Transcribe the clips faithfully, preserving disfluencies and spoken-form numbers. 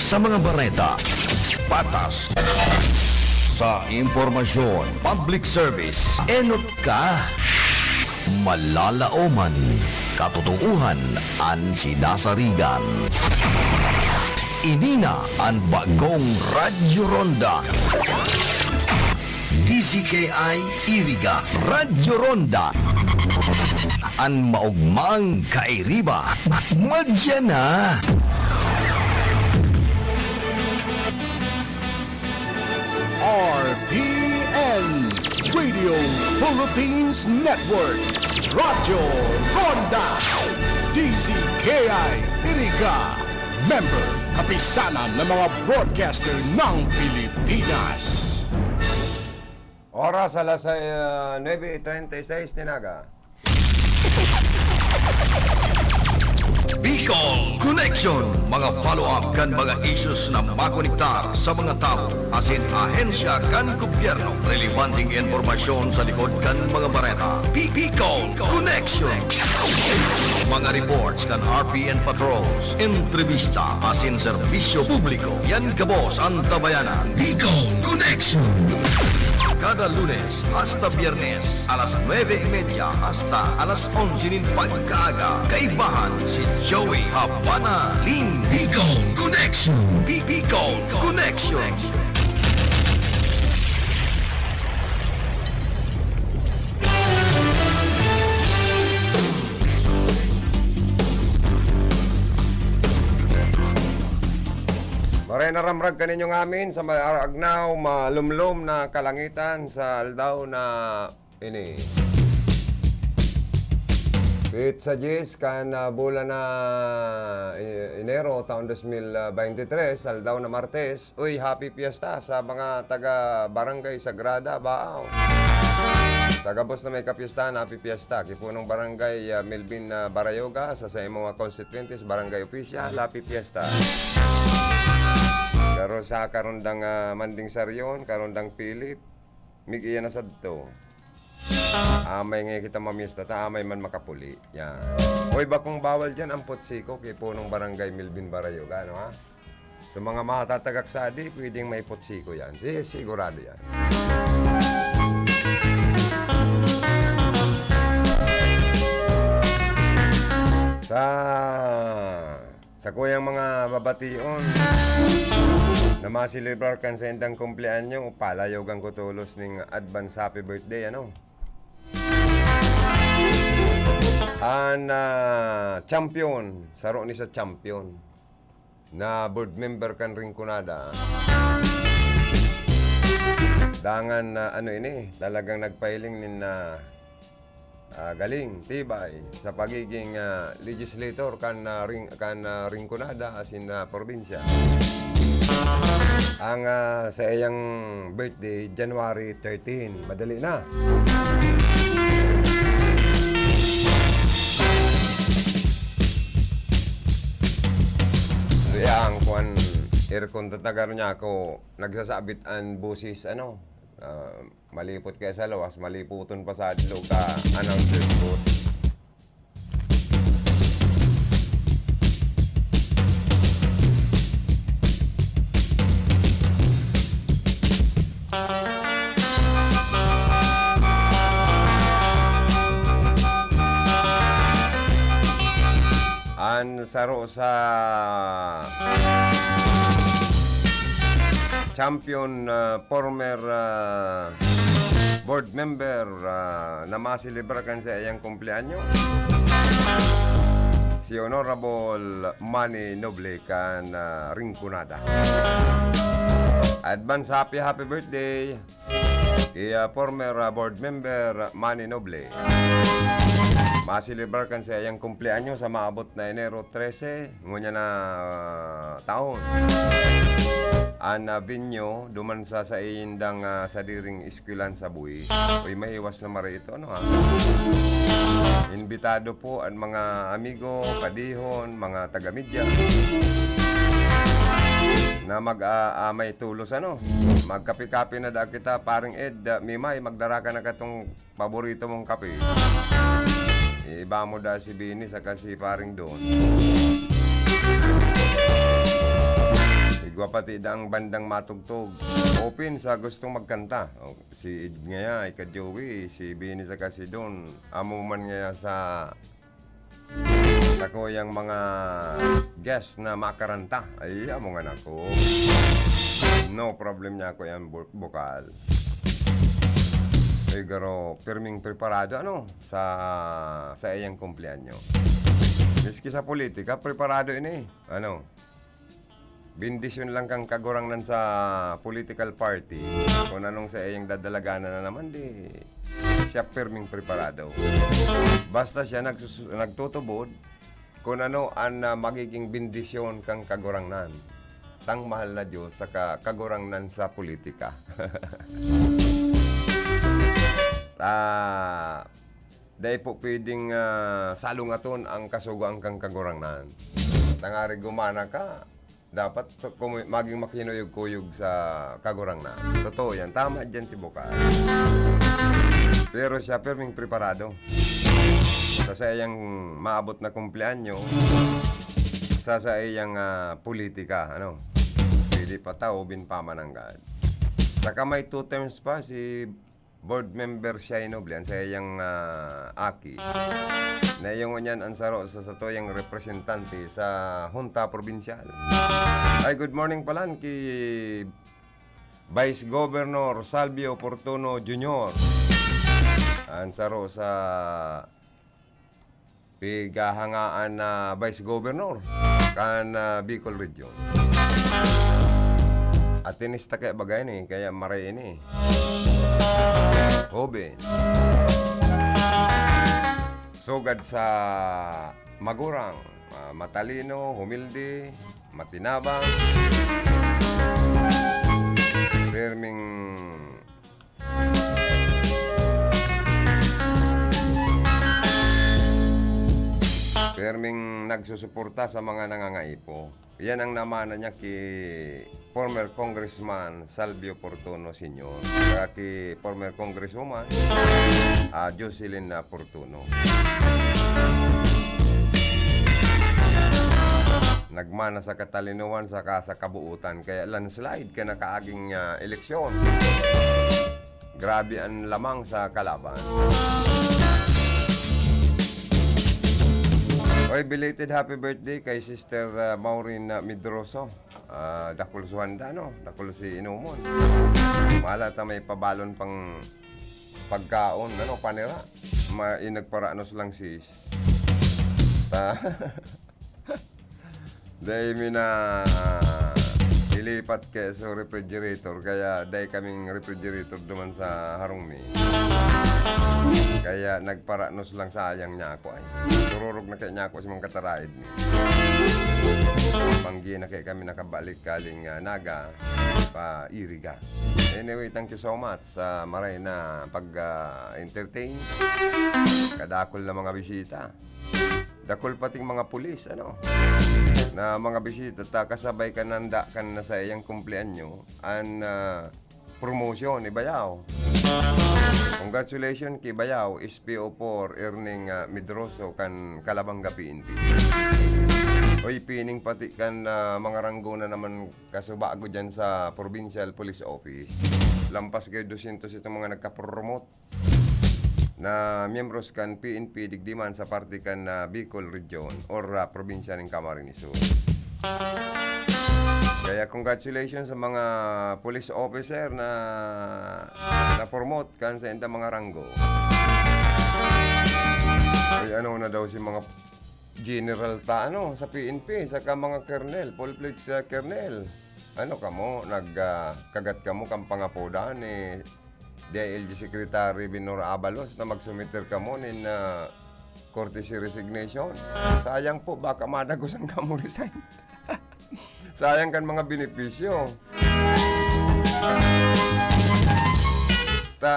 Sa mga bareta, patas. Sa impormasyon, public service, enot ka. Malalaoman, katotohanan an sinasarigan. Ini na an bagong Radyo Ronda. D Z K I Iriga, Radyo Ronda. An maogmang kairiba, madya na. R P N, Radio Philippines Network, Radyo Ronda, D Z K I Iriga, member, Kapisanan ng mga Broadcaster ng Pilipinas. Oras alas, ah, nuebe y treinta y seis nin aga. Bicol Connection, mga follow-up kan mga issues na makonektar sa mga tawo asin ahensya kan gobyerno. Relebanteng impormasyon sa likod kan mga bareta. Bi-, Bicol Connection. Mga reports kan R P N patrols, entrevista asin serbisyo publiko. Yan gabos an tabayanan. Bicol Connection. Kada Lunes hasta Biyernes, alas nuebe y media hasta alas onse nin pagkaaga, kaibahan si Joey Habana Lin. Bicol Connection. Bi-, Bicol Connection. Maray na ramrag kaninyo ngamin sa may aragnaw, malumlom na kalangitan sa aldaw na ini. Petsa dyes kan, ah, bulan na, eh, Enero, taon dos mil baynte tres, aldaw na Martes. Uy, happy fiesta sa mga taga Barangay Sagrada, Baao. Sa gabos na may kapiestahan, happy fiesta. Ki punong barangay, ah, Melvin, ah, Barayoga, sa, sa imong mga constituentes, barangay official, happy fiesta. Pero sa karundang, ah, Manding Sarion, karundang Philip, mig-iya na sadto. Amay nga kita mamiesta ta, amay man makapuli. Yan. Hoy, bakong bawal dyan ang putsiko ki punong barangay Melvin Barayoga, ano, ha? Sa mga matatagak sadi, pwedeng may putsiko yan. Si-, sigurado yan. Sa, sa kuyang mga babation na maselebrar kan saindang kumpleanyo, palayogan ko tolos ning advance happy birthday, ano? An, ah, champion, saro ni sa champion na board member kan Rinconada. Dangan na ano ini, talagang nagpahiling nin, ah, ah, galing, tibay sa pagiging, ah, legislator kan, ah, Ring-, kan, ah, Rinconada asin, ah, probinsya. Ang, ah, sa iyang birthday, January thirteen. Madali na. Kaya ang kuwan, aircon tatagar niya ako, nagsasabit an busis, ano, ah, malipot kaya sa lawas, malipoton pa sa adlaw ka announcer booth. An saro sa champion, ah, former, ah, board member, ah, na maselebrar kan saiyang kumpleanyo, si Honorable Manny Noble kan, ah, Rinconada. Advance happy, happy birthday ki, ah, former, ah, board member Manny Noble. Maselebrar kan saiyang kumpleanyo sa maabot na Enero trese, ngunyan na, ah, taon. An, ah, venue, duman sa saindang, ah, sadiring eskwelahan sa buhi. Uy, mahiwas na mara ito, ano, ha? Imbitado po an mga amigo, padihon, mga taga-media na mag-aamay tulos, ano? Magkape-kape na da kita, Paring Ed, ah, Mimay, magdara ka na katong paborito mong kape. Iba mo da si Bini saka si Paring Don. Igwa pati daang bandang matugtog. Open sa gustong magkanta. O, si Ed ngaya, ika Joey, si Benny saka si Don. Amo man ngaya sa sakuyang mga guest na makaranta. Ay, amo nga nako. No problem niya ako yan, bu-, bukal. Ay, garo, pirming preparado, ano, sa, sa iyang kumpleanyo. Miski sa politika, preparado ini. Ano? Bendisyon lang kan Kagurangnan sa political party. Kung anong sa iyang dadalaganan na naman, di siya pirming preparado. Basta siya nagsus-, nagtutubod kung ano an, ah, magiging bendisyon kan Kagurangnan, tang mahal na Diyos, saka Kagurangnan sa politika. Ah, dai po pwedeng, ah, salungaton ang kasugoan kan Kagurangnan. Tangarig gumana ka, dapat kumu-, maging makinuyog-kuyog sa Kagurangnan. Totoo yan. Tama dyan si Bukal. Pero siya, pirming preparado sa saiyang maabot na kumpleanyo, sa saiyang, ah, politika, ano. Pwede pa ta, ubin pa mananggad. Saka may two terms pa si Board Member Shai Noble, an saiyang, ah, aki. Na iyo ngunyan an saro sa satuyang representante sa Hunta Probinsyal. Ay, good morning palan ki Vice Governor Salvio Fortuno Junior. An saro sa pighahangaan na Vice Governor kan, ah, Bicol Region. Atenes ta kaya bagay ni, kaya maray ini. Hoben. Sugad sa magurang, ah, matalino, humilde, matinabang. Pirming Pirming nagsusuporta sa mga nangangaipo. Yan ang namana niya ki former Congressman Salvio Fortuno Senior, saka ki former Congresswoman, ah, Jocelyn, ah, Fortuno. Nagmana sa katalinohan saka sa kabuutan, kaya landslide kan nakaaging, ah, eleksyon. Grabe an lamang sa kalaban. Oy, belated happy birthday kay Sister, ah, Maureen, ah, Medroso. Ah, dakul so handa, no? Dakul si inumon. Mala ta may pabalon pang pagkaon, ano, panira. Ma-, inagparanos lang, sis. Ta-, Dai mi na ilipat kaya sa refrigerator, kaya dai kaming refrigerator duman sa harong mi. Kaya nagparanos lang sayang niya ako ay. Sururog na kaya niya ako sa mga kataraid mi. Panggi na kaya kami nakabalik kaling, ah, Naga, pa Iriga. Anyway, thank you so much sa maray na pag, ah, entertain. Kadakol na mga bisita. Dakul pating mga pulis, ano, na mga bisita ta, kasabay kan nanda kan na sa iyang kumpleanyo, an, ah, promotion ni Bayaw. Congratulations ki Bayaw, S P O four, Erning, ah, Medroso, kan Calabanga P N P. Oy, pining pati kan, ah, mga ranggo na naman kasubago dyan sa Provincial Police Office. Lampas kayo dosyentos itong mga nagka-promote na miyembros kan P N P digdi man sa parte kan, ah, Bicol Region or, ah, probinsya nin Camarines Sur. Kaya congratulations sa mga police officer na na-promote kan sa indang mga ranggo. Ay, ano na daw si mga general ta, ano, sa P N P, saka mga colonel, full-fledged, ah, colonel. Ano kamo, nag, ah, kagat kamo kan pangapodan ni D I L G Secretary Binor Abalos na magsumiter kamo nin, ah, courtesy resignation. Sayang po, baka madagosan kamo resign. Sayang kan mga benepisyo. Ta,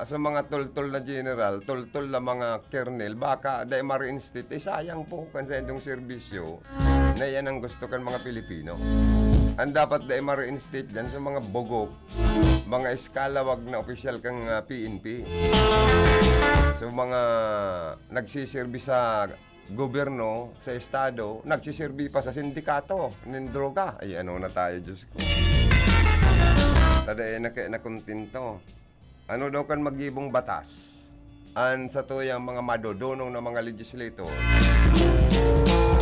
sa mga toltol na general, toltol na mga colonel, baka dai ma-reinstate. Eh, sayang po kan sa indong serbisyo na yan ang gusto kan mga Pilipino. Ang dapat dai ma-reinstate dyan sa mga bugok, mga eskalawag na opisyal kang, ah, P N P. So, mga nagsiserbi sa gobyerno, sa estado, nagsisirbi pa sa sindikato nin droga. Ay, ano na tayo, Diyos ko. Tada eh, naki-, nakontento. Ano daw kan magibong batas? An satuyang mga madodonong na mga legislator,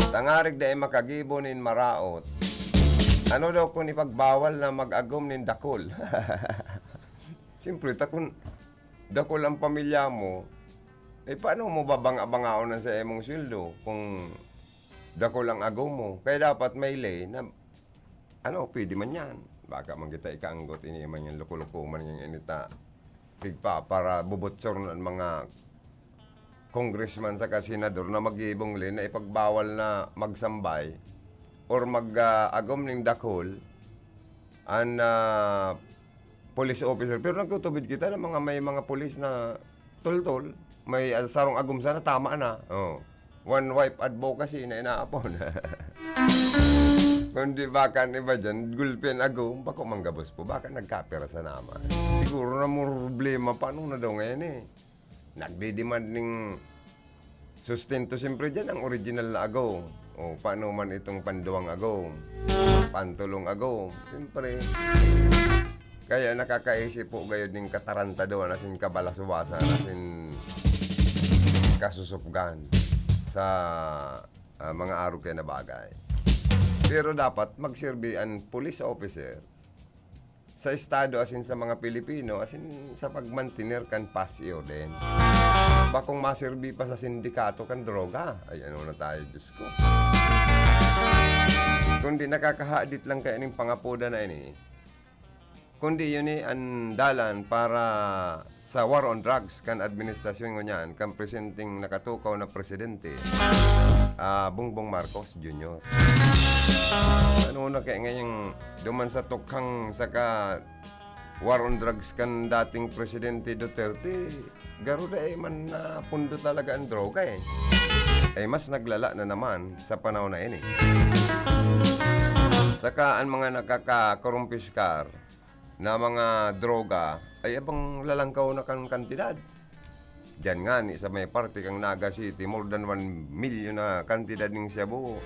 tangarig dai makagibo nin maraot, ano daw kun ipagbawal na mag-agom nin dakul? Siyempre, ta kun dakul ang pamilya mo, eh, paano mo babanga-bangaon an sa imong sweldo kung dakul ang agom mo? Kaya dapat may ley na, ano, pwede man yan. Baka man kita ikaanggot, ini man yan, loko-loko man yan, ini ta pigpa para bubutsoron an mga congressman saka senador na magibong ley na ipagbawal na magsambay or mag, ah, agom ning dakul an, ah, police officer. Pero nagtutubid kita ng mga, may mga pulis na tultol, may, ah, sarong agom sana, tama na. Oh. One wife advocacy na inaapon. Kundi baka an iba dyan, gulpi an agom, bako manggabos po, baka nagkapira sa naman. Siguro na problema, paano na daw ngayon eh? Nagdidemand ning sustento, siyempre dyan ang original na agom. O, paano man itong panduwang agom, pantulong agom, siyempre. Kaya nakakaisip po gayod ning katarantaduhan, asin kabalaswasan, asin kasusupgan sa, ah, mga arog kaya na bagay. Pero dapat magserbi an police officer sa estado asin sa mga Pilipino, asin sa pagmantener kan paz y orden. Bakong maserbi pa sa sindikato kan droga. Ay, ano na tayo, Diyos ko. Kundi nakakahadit lang kaya ning pangapoda na ini. Kundi yun eh, ang dalan para sa war on drugs kan administrasyon ngunyan, kan presenteng nakatukaw na presidente, ah, Bongbong Marcos Junior. Ano na kaya ngayong duman sa tukhang saka war on drugs kan dating Presidente Duterte, garo dai man napundo talaga ang droga eh. Ay mas naglala na naman sa panahon na ini. Saka ang mga nakakakurumpiskar na mga droga ay abang lalangkaw na kan kantidad. Diyan nga ni sa may parte kang Naga City, more than one million na kantidad ning shabu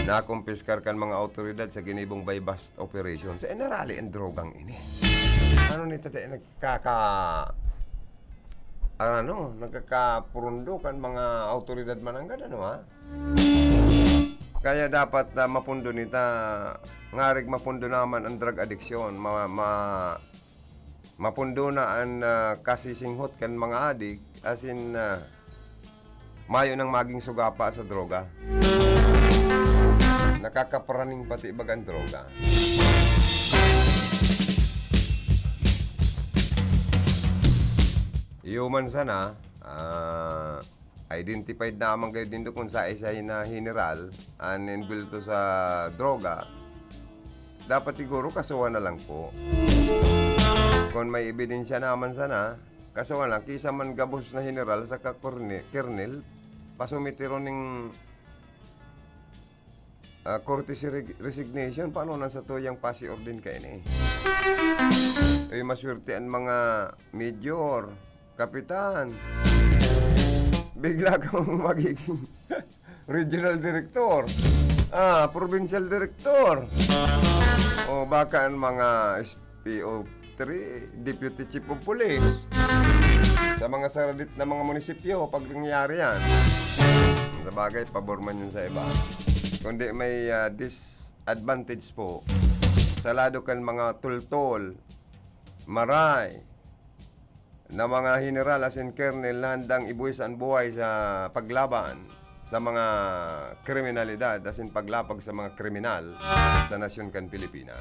nakumpiskar kan mga awtoridad sa ginibong buy-bust operation. Sa inarali ang drogang ini. Ano nito tayo nagkaka-, ano, nagkakapurundo kan mga awtoridad mananggad, ano ha? Kaya dapat, ah, mapundo nita, ngarig mapundo naman ang drug addiction, ma-, ma-, mapundo na an, ah, kasisinghot kan mga adik, asin, ah, mayo nang maging sugapa sa droga. Nakakaparaning pati bagang droga. Iyo man sana, ah, identified naman kayo din doon kung sa isa na general an inbwelto sa droga. Dapat siguro kasuhan na lang po. Kung may ebidensya naman sana, kasuhan lang. Kisa man gabos na general saka korne-, kernel, pasumitiron ning, ah, courtesy reg-, resignation. Paano nang sa tuyang pasi orden ka ini? Eh, maswerte ang mga major, kapitan. Bigla kang magiging regional director. Ah, provincial director. O baka ang mga S P O three, Deputy Chief of Police. Sa mga saradit na mga munisipyo, pag nangyari yan. Sa bagay, pabor man yun sa iba. Kundi may, ah, disadvantage po sa lado kan mga tultol, maray, na mga general asin kernel na handang ibuwis an buhay sa paglaban sa mga kriminalidad asin paglapag sa mga kriminal sa nasyon kan Pilipinas.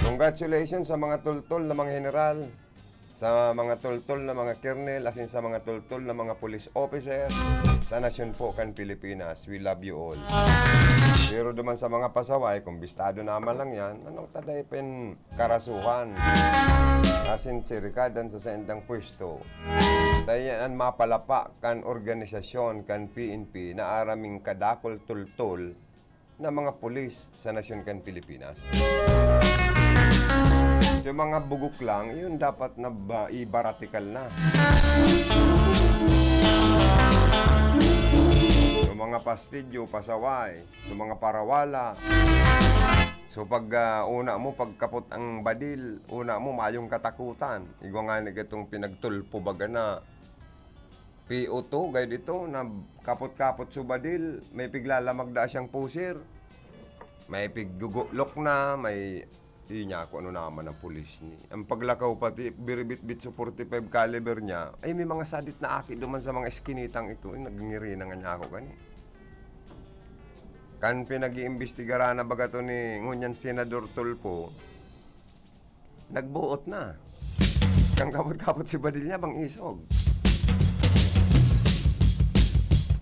Congratulations sa mga tultol na mga general, sa mga tultol na mga kernel, asin sa mga tultol na mga police officer sa nasyon po kan Pilipinas. We love you all. Pero duman sa mga pasaway, kung bistado naman lang yan, ano taday pen karasuhan? Asin sirikadan sa saindang pwesto. Tayo yan ang mapalapa kan organisasyon, kan P N P, na araming kadakol tultol na mga pulis sa nasyon kan Pilipinas. Yung mga bugok lang, yun dapat na ba, ibaratikal na. Yung mga pastidyo, pasaway, yung mga parawala. So pag ah, una mo, pagkapot ang badil, una mo, mayong katakutan. Igwa nga ni itong pinagtulpo baga na P O two, gayod ito, na kapot-kapot su badil, may piglalamag da siyang pusir. May piggugulok na, may, di niya kung ano naman ang pulis ni. Ang paglakaw pati, biribitbit su forty-five caliber niya, ay may mga sadit na aki duman sa mga eskinitang ito, eh, nagngirinan nga niya ako gani. Kan pinag-iimbestigaran na baga to ni ngunyan Senador Tulfo, nagbuot na. Kan kapot-kapot si badil niya, bang isog.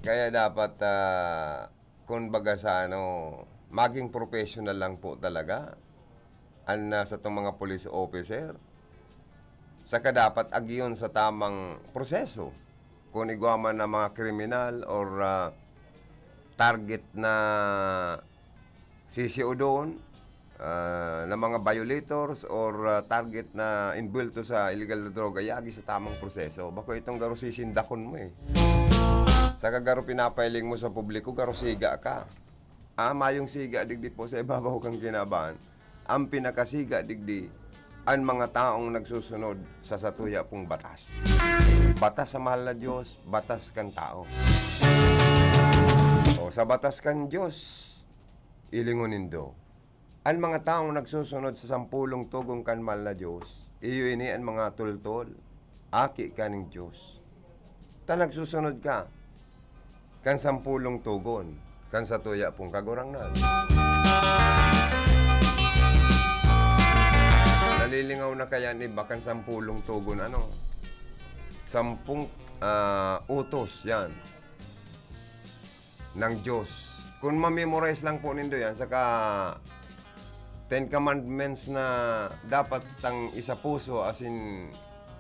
Kaya dapat, ah, kung baga sa ano, maging professional lang po talaga ang nasa tong mga police officer. Saka dapat agiyon sa tamang proseso. Kung igwa man na mga kriminal or ah, target na sisiodon, ah, na mga violators or ah, target na inbuwelto sa illegal na droga, yagi sa tamang proseso. Bako itong garo sisindakon mo eh. Saka garo pinapailing mo sa publiko, garo siga ka. Ah, mayong siga digdi po sa ibabaw kang kinaban. Ang pinakasiga digdi, ang mga taong nagsusunod sa satuya pong batas. Batas sa mahal na Diyos, batas kan tao. O sa batas kan Diyos, ilingon nindo. Ang mga taong nagsusunod sa sampulong tugon kan mahal na Diyos, iyo ini ang mga tultol, aki kaning Diyos. Ta nagsusunod ka kan sampulong tugon kan satuya pong Kagurangnan. Nalilingaw na kaya ni ba kan sampulong tugon, ano? Sampung ah, utos yan ng Diyos. Kung ma-memorize lang po nindo yan, saka Ten Commandments na dapat tang isa puso, asin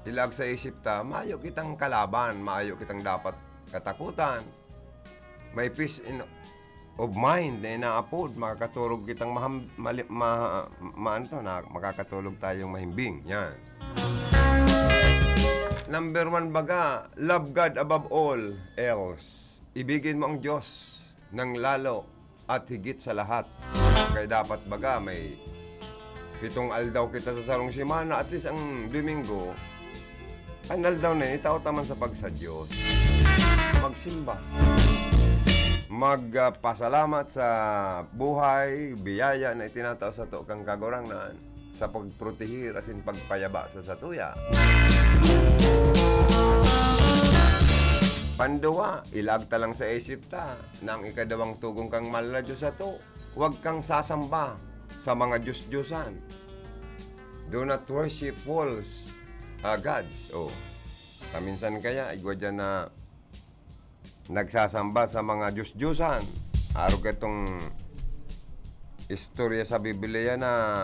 ilag sa isip ta, mayo kitang kalaban, mayo kitang dapat katakutan. May peace in, of mind na inaapod, makakaturog kitang maham, mali, ma, maan to, na makakatulog tayong mahimbing. Yan. Number one baga, love God above all else. Ibigin mo ang Diyos ng lalo at higit sa lahat. Kaya dapat baga may pitong aldaw kita sa sarong semana, at least ang Domingo, ang aldaw na yun, itao ta man sa pagsadyos. Magsimba. Magpasalamat sa buhay, biyaya na itinatao sato kan Kagurangnan sa pagprotehir asin pagpayaba sa satuya. Panduwa, ilag ta lang sa isip ta na ang ikaduwang tugon kan mahal na Diyos sato, huwag kang sasamba sa mga diyos-diyosan. Do not worship false, ah, gods. Oh. Kaminsan kaya, igwa diyan na nagsasamba sa mga diyos-diyosan. Arog itong istorya sa Biblia na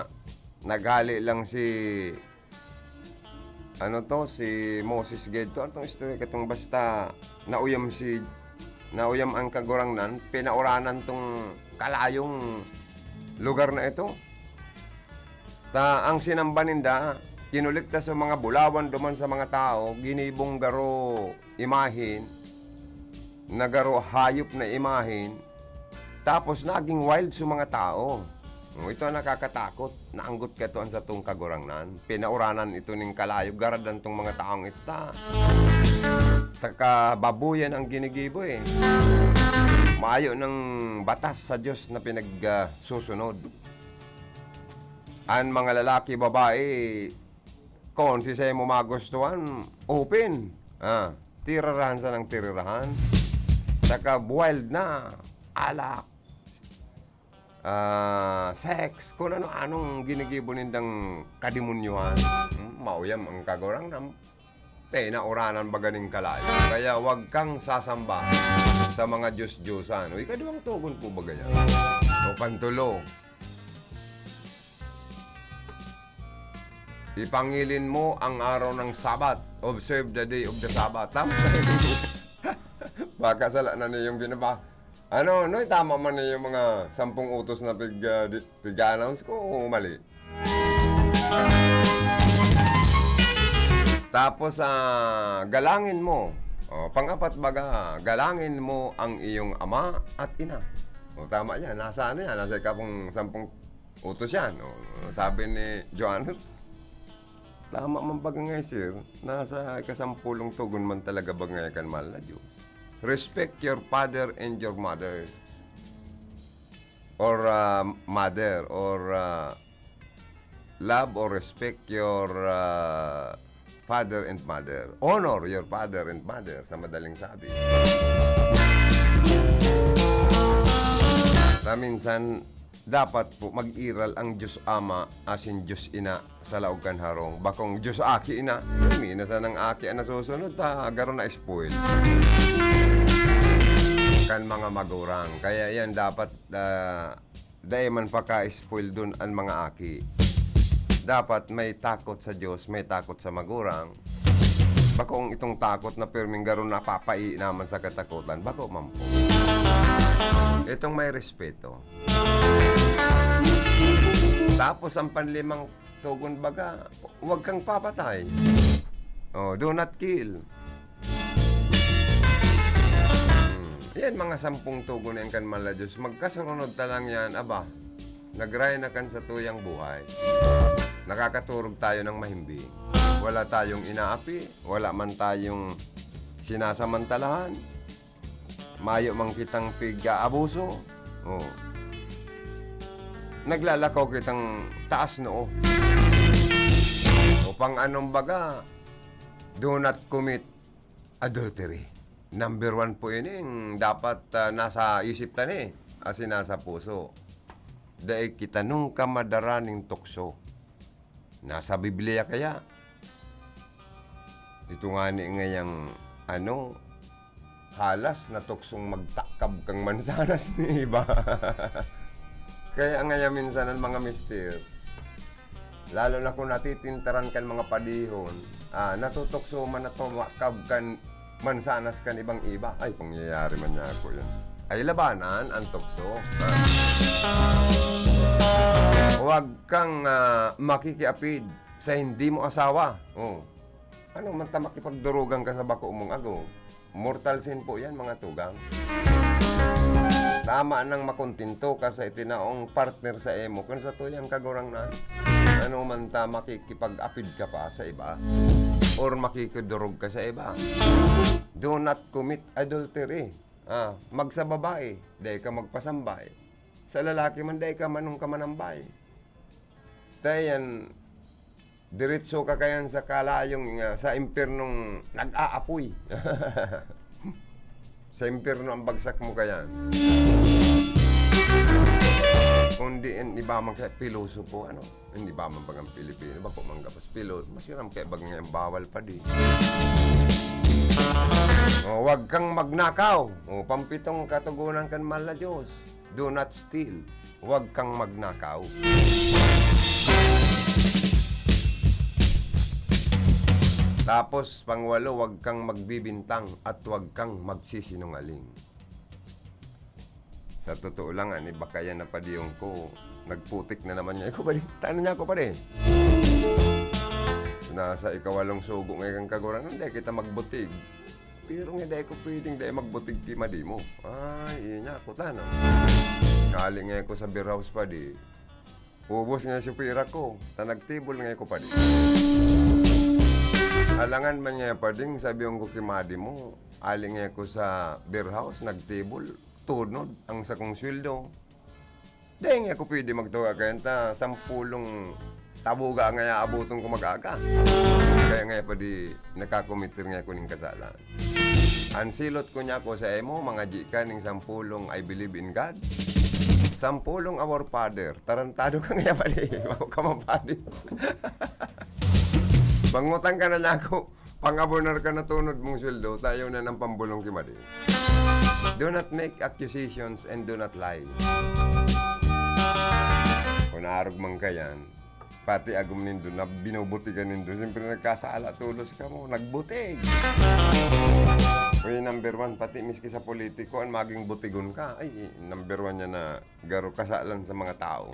naghale lang si, ano to, si Moses gedto. Ano tong istorya katong basta nauyam si, nauyam ang Kagurangnan, pinauranan tong kalayong lugar na ito. Ta ang sinamba ninda, kinolekta sa mga bulawan duman sa mga tawo, ginibong garo imahen, na garo hayop na imahen, tapos naging wild sa mga tawo. Oh, ito ang nakakatakot. Naanggot ka to ang satong Kagurangnan. Pinauranan ito ning kalayo, garadan tong mga taong ita. Saka babuyan ang ginigibo eh. Maayo ng batas sa Diyos na pinagsusunod. An mga lalaki, babae, kon siisay mo magustuhan, open. Ah, tirirahan sa nang tirirahan. Saka wild na, alak, ah, sex, kung ano-anong ginigibo nindang kadimonyohan. Hmm, mauyam ang Kagurangnan. Pinauranan baga ning kalayo. Kaya wag kang sasamba sa mga diyos-diyosan. O, ikaduwang tugon po baga yan. O, pantulo. Ipangilin mo ang araw ng Sabat. Observe the day of the Sabbath. Tama ba yun? Baka sala na niya yung binaba. Ano, no, tama man na yung mga sampung utos na pig, ah, di- Pig-a-announce ko o mali? Tapos, ah, galangin mo. O, pang-apat baga, galangin mo ang iyong ama at ina. O, tama yan. Nasa ano yan? Nasa ikapong sampung utos yan. O, sabi ni Johannes, "Tama man baga nga, sir. Nasa ikasampulong tugon man talaga baga nga kan mahal na Diyos. Respect your father and your mother." Or, ah, mother, or, ah, love or respect your, ah, father and mother. Honor your father and mother, sa madaling sabi. Na minsan, dapat po mag-iral ang Diyos Ama asin Diyos Ina sa laog kan harong. Bakong Diyos Aki Ina, minsan ang aki ang nasusunod, ta garo na spoil kan mga magurang. Kaya yan dapat, ah, dai man paka-spoil dun an mga aki. Dapat may takot sa Diyos, may takot sa magurang. Bakong itong takot na pirming garo napapai naman sa katakutan, bako man po. Itong may respeto. Tapos ang panlimang tugon baga, "Huwag kang papatay." Oh, "Do not kill." Hmm. Yan, mga sampung tugon na yan kan mahal na Diyos. Magkasurunod ta lang yan, aba, nagray na kan satuyang buhay. Nakakaturog tayo ng mahimbing. Wala tayong inaapi, wala man tayong sinasamantalahan. Mayo man kitang pig-aabuso. Oh. Naglalakaw kitang taas noo. O pang anong baga, "Do not commit adultery." Number one po ini, ang dapat, ah, nasa isip ta ni, asin nasa puso. Dai kita nungka madara ning tukso. Nasa Biblia kaya? Ito ngani ngayang, ano, halas na tuksong magtakab kang mansanas ni iba. Kaya ngaya minsan ang mga mister, lalo na kung natitintaran kan mga padihon, ah, natutukso man na tumakab kan mansanas kan ibang iba. Ay, pangyayari man niya ako yan. Ay, labanan ang tukso. Ah. Huwag kang, ah, makikiapid sa hindi mo asawa. Oh. Ano man ta makipagdurugan ka sa bako mong agom? Mortal sin po yan, mga tugang. Tama nang makontento ka sa itinaong partner sa imo, kun sa tuyang kagurangnan. Ano man ta makikipag-apid ka pa sa iba? Or makikidurog ka sa iba? Do not commit adultery. Ah, magsa babae, dai ka magpasambay. Sa lalaki man, dai ka manong ka manambay. Tayan, diretso ka kayan sa kalayong, ah, sa impyernong nag-aapoy. Sa impyerno ang bagsak mo kayan. Kundi in iba man kaya pilosopo, ano? Hindi ba man bagang Pilipino? Bako man gabos pilosopo. Masiram kaya bagang yan, bawal pa di. O, wag kang magnakaw. O, pampitong katugunan kan mahal na Diyos. Do not steal. Huwag kang magnakaw. Tapos, pangwalo, huwag kang magbibintang at huwag kang magsisinungaling. Sa totoo lang, ani, baka yan na padiyong ko. Nagputik na naman niya. Ikaw pa rin. Tano niya ako pa rin. Nasa ikawalong sugo ngayon kang kagurang, hindi kita magbutig. Pero nga, dai ko pwedeng dai magbutig ki madi mo. Ay, iya niya ako, tana. Kali nga ako sa beer house pa di. Ubos nga si pira ko. Ta nagtibol nga ako pa di. Alangan man nga pa ding, sabi ko ki madi mo. Ali nga ako sa beer house, nagtibol. Tunod ang sakong sweldo. Dai nga ako pwede magtuga kayan ta sampulong tabuga nga aaboton ko mag-aga. Kaya nga pa di nakakomitir nga ako ning kasalan. An silot ko niya ko sa imo, mga di ka ning sampulong I believe in God. Sampulong Our Father. Tarantado ka nga pa di. Mao ka man pa di. Mangutang ka na niya ako. Pangabonar ka na tunod mong sweldo, tayo na ng pambulong ki madi. Do not make accusations and do not lie. Kung naarog man ka yan, pati agom nindo na binubutigan nindo, siyempre nagkasala, tulos ka mo, nagbutig. Uy, number one, pati miski sa politiko, ang maging butigon ka, ay, number one yan na garo kasalan sa mga tao.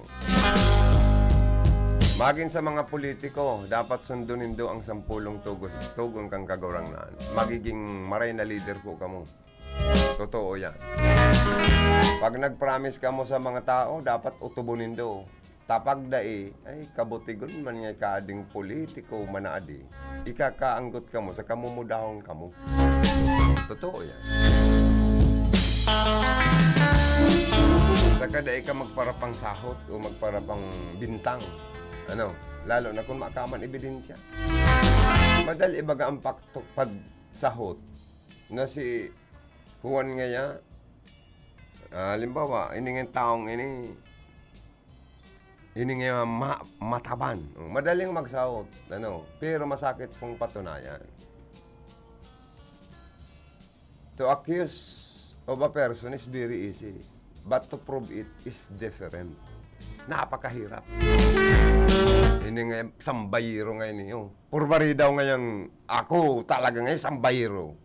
Magin sa mga politiko, dapat sundon nindo ang sampolong tugos, tugon kan Kagurangnan. Magiging maray na lider po kamo. Totoo yan. Pag nag-promise kamo sa mga tao, dapat utubon nindo. Tapag dai, ay, kabutigon man nga kading politiko, manaadi. Ikakaanggot kamo sa kamumudahon kamo. Totoo yan. Saka dai ka magparapangsahot o magparapangbintang. Ano, lalo na kung makaman ebidensya. Madali baga ang pakto-, pagsahot na si Juan ngaya, ah, halimbawa, ini nga taong ini, ini nga ma-, mataban. Oh, madaling magsahot, ano, pero masakit pong patunayan. To accuse of a person is very easy, but to prove it is different. Napakahirap. Ini nga sambayero nga ini, oh. Purba daw ngayon, ako talaga ngayon sambayero.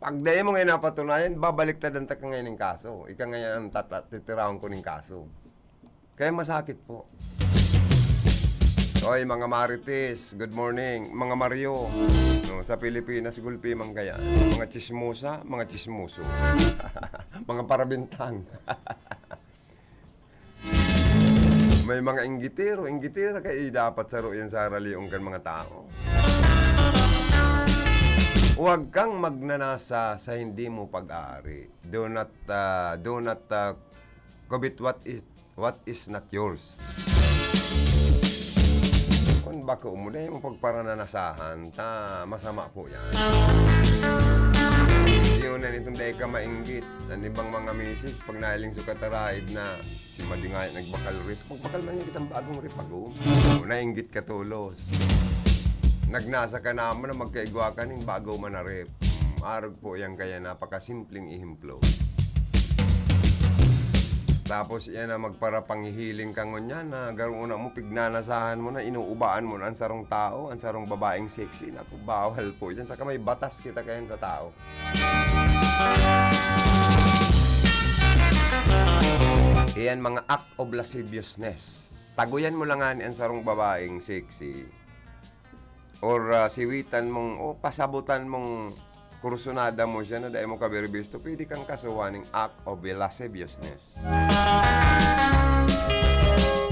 Pag dai mo ngayon napatunayan, babaliktadan ta ka ngayon ng kaso. Ika ngayon ang tata-, titirahon ko ng kaso. Kaya masakit po. Oy, mga marites, good morning. Mga Mario, no, sa Pilipinas, gulpi man kaya. Mga chismosa, mga chismoso. Mga parabintang. May mga inggitero, inggitera, kaya dapat saro yan sa haralion kan mga tao. Huwag kang magnanasa sa hindi mo pag-aari. Do not, ah, do not, ah, covet what is, what is not yours. Kung bako mo, dahil mo pagparananasahan, ta, masama po yan. Yun na nitong dahil ka mainggit. Ang ibang mga misis, pag nailing sukat araid na, si Madi nga nagbakal rip. Magbakal man yung kitang bagong rip, bago. O, nainggit ka tulos. Nagnasa ka naman na magkaigwa ka ning bago man na rip. Arog po yan kaya napakasimpleng ihemplo. Tapos yan na magparapangihiling ka ngunyan na garo na mo, pignanasahan mo na, inuubaan mo na ang sarong tao, ang sarong babaeng sexy. Naku, bawal po yan. Saka may batas kita kayan sa tao. Iyan mga act of lasciviousness. Taguyan mo lang ngani ang sarong babaeng sexy. Or, ah, siwitan mong, o pasabutan mong kursunada mo siya na dai mo kabirbisto, pwede kang kasuhan ng act of lasciviousness.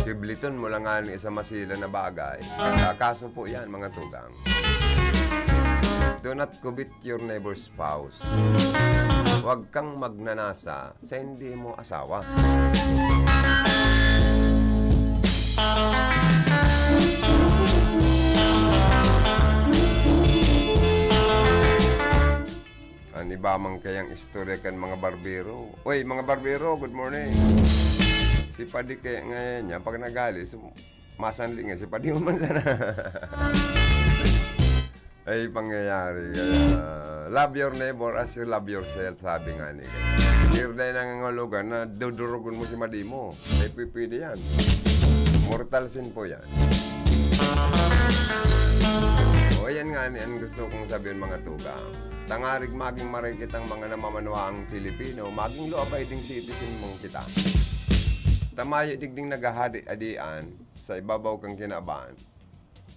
Kibliton mo lang ngani sa masila na bagay. Ah, kaso po yan, mga tugang. Do not covet your neighbor's spouse. Huwag kang magnanasa sa hindi mo asawa. An iba man kayang istorya kan mga barbero. Oy, mga barbero, good morning. Si Padi kaya ngayon niya, pag nagali, so, masanli nga si Padi man sana. Ay, pangyayari. Kaya, love your neighbor as you love yourself, sabi nga ni. Pero dahil nangangahulugan na dudurugon mo si Madi mo. Ay, pwede yan. Mortal sin po yan. O, yan nga ni ang gusto kong sabihin, mga tugang. Tangarig maging maray kitang mga namamanwaang Pilipino, maging law-abiding citizen mong kita. Ta mayo digding naghahadi-adian sa ibabaw kan kinaban.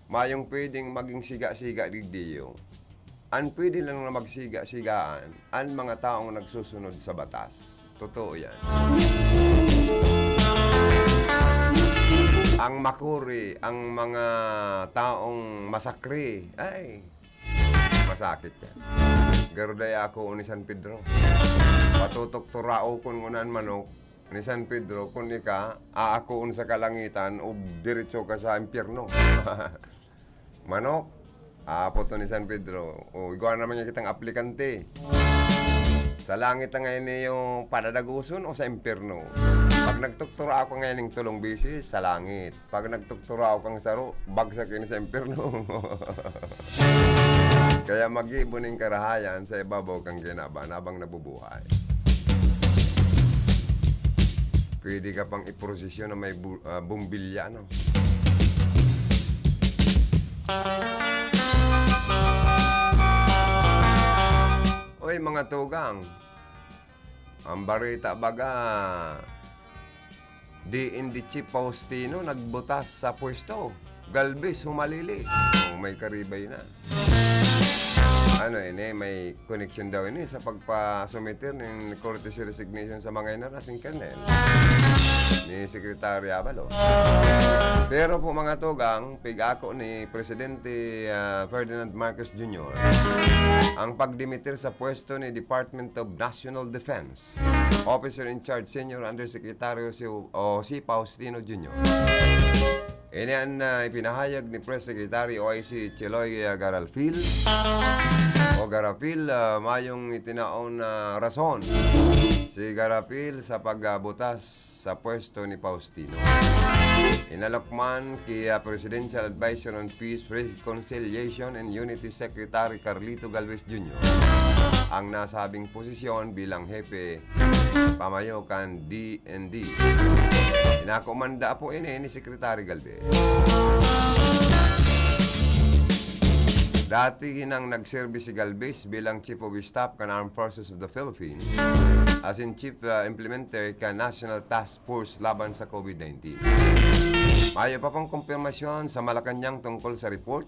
Mayong pwedeng maging siga-siga digdiyo. An pwede lang na magsiga-sigaan, an mga taong nagsusunod sa batas. Totoo yan. Ang makuri, ang mga taong masakri, ay, masakit yan. Garo dai ako ni San Pedro. Patutukturao kun ngunan manok, ni San Pedro, kun ika, aakoon sa kalangitan o diretso ka sa impyerno. Manok, aapoton ni San Pedro. O, igwa naman niya kitang aplikante. Sa langit na ngayon niyo padadagoson o sa impyerno? Pag nagtuktura ako ngayon ng tulong bisis, sa langit. Pag nagtuktura ako kang saro, bagsak ini sa impyerno. Kaya mag-ibo ning karahayan sa ibabaw kang kinaban habang nabubuhay. Pwede ka pang iprosesyon na may bu-, ah, bumbilya, no? Oy, mga tugang, ang barita baga, D N D Chief Faustino nagbutas sa pwesto. Galvez humalili. Oh, may karibay na. Ano ini, may koneksyon daw ini sa pagpasumiter nin courtesy resignation sa mga inarasing Colonel ni Secretary Abalos. Pero po, mga tugang, pig-ako ni Presidente, ah, Ferdinand Marcos Junior ang pagdimitir sa pwesto ni Department of National Defense Officer in Charge Senior Undersecretary si, o si Faustino Junior. Ini an, ah, ipinahayag ni Press Secretary O I C Cheloy, ah, Garafil o Garafil, ah, mayong itinaon na rason si Garafil sa pagbutas sa pwesto ni Faustino. Inalok man ki, ah, Presidential Advisor on Peace, Reconciliation and Unity Secretary Carlito Galvez Junior ang nasabing posisyon bilang hepe pamayo kan D N D. Inako man da po ini ni Secretary Galvez. Dati nang nagserbi si Galvez bilang Chief of Staff kan Armed Forces of the Philippines, asin Chief, ah, Implementer kan National Task Force laban sa COVID nineteen. Mayo pa pong kumpirmasyon sa Malacañang tungkol sa report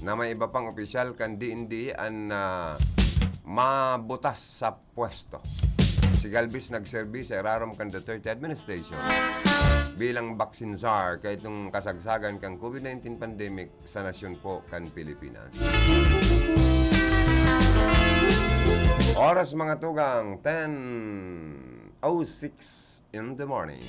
na may iba pang opisyal kan D N D an, ah, mabutas sa pwesto. Si Galvez nagserbi sa irarom kan Duterte administration bilang vaccine czar kaitong kasagsagan kan COVID nineteen pandemic sa nasyon po kan Pilipinas. Oras, mga tugang, ten oh six in the morning.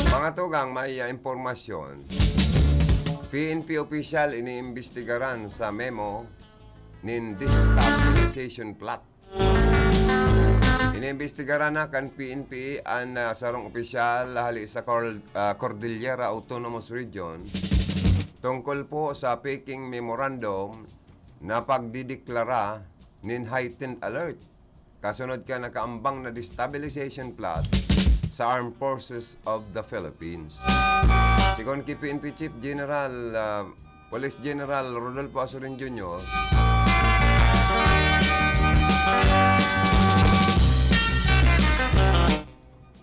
Mga tugang, may, ah, impormasyon. P N P official iniimbestigaran sa memo nin destabilization plot. Iniimbestigaran na kan P N P an, ah, sarong opisyal hali sa Cor-, ah, Cordillera Autonomous Region tungkol po sa peking memorandum na pagdideklara nin heightened alert kasunod kan nakaambang na destabilization plot sa Armed Forces of the Philippines. Sigon ki P N P Chief General, ah, Police General Rodolfo Azurin Junior,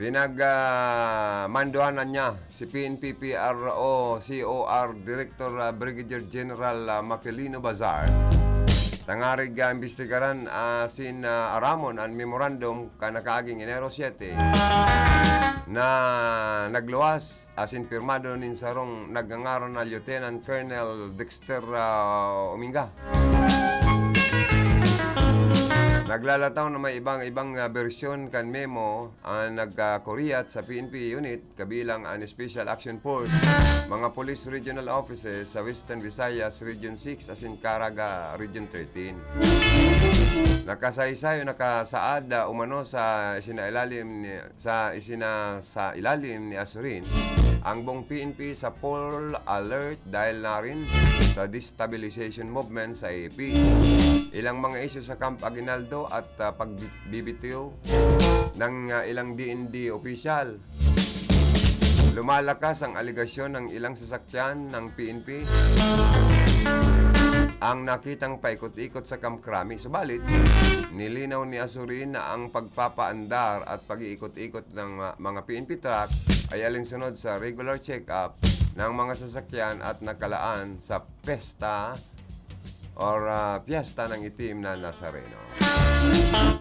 pinag, ah, manduhan na niya si P N P P R O C O R Director, ah, Brigadier General, ah, Maquilino Bazar, tangarig, ah, imbestigaran asin, ah, aramon an memorandum kan nakaaging Enero siete na nagluwas asin pirmado nin sarong nagngangaran na Lieutenant Colonel Dexter, ah, Uminga. Naglalataw na may ibang-ibang, ah, bersyon kan memo ang nagkakuriyat sa P N P unit, kabilang an Special Action Force, mga police regional offices sa Western Visayas Region six asin Caraga Region thirteen. Nakasaysay o nakasaad, ah, umano sa isinailalim ni sa isina-, sa ilalim ni Azurin, ang buong P N P sa full alert dahil na rin sa destabilization movement sa A P. Ilang mga isyu sa Camp Aguinaldo at, ah, pagbibitiw ng, ah, ilang D N D opisyal. Lumalakas ang alegasyon ng ilang sasakyan ng P N P ang nakitang paikot-ikot sa Camp Crame. Subalit, nilinaw ni Azurin na ang pagpapaandar at pag-iikot-ikot ng, ah, mga P N P truck ay alinsunod sa regular check-up ng mga sasakyan at nakalaan sa pesta or, ah, piyesta ng itim na Nazareno.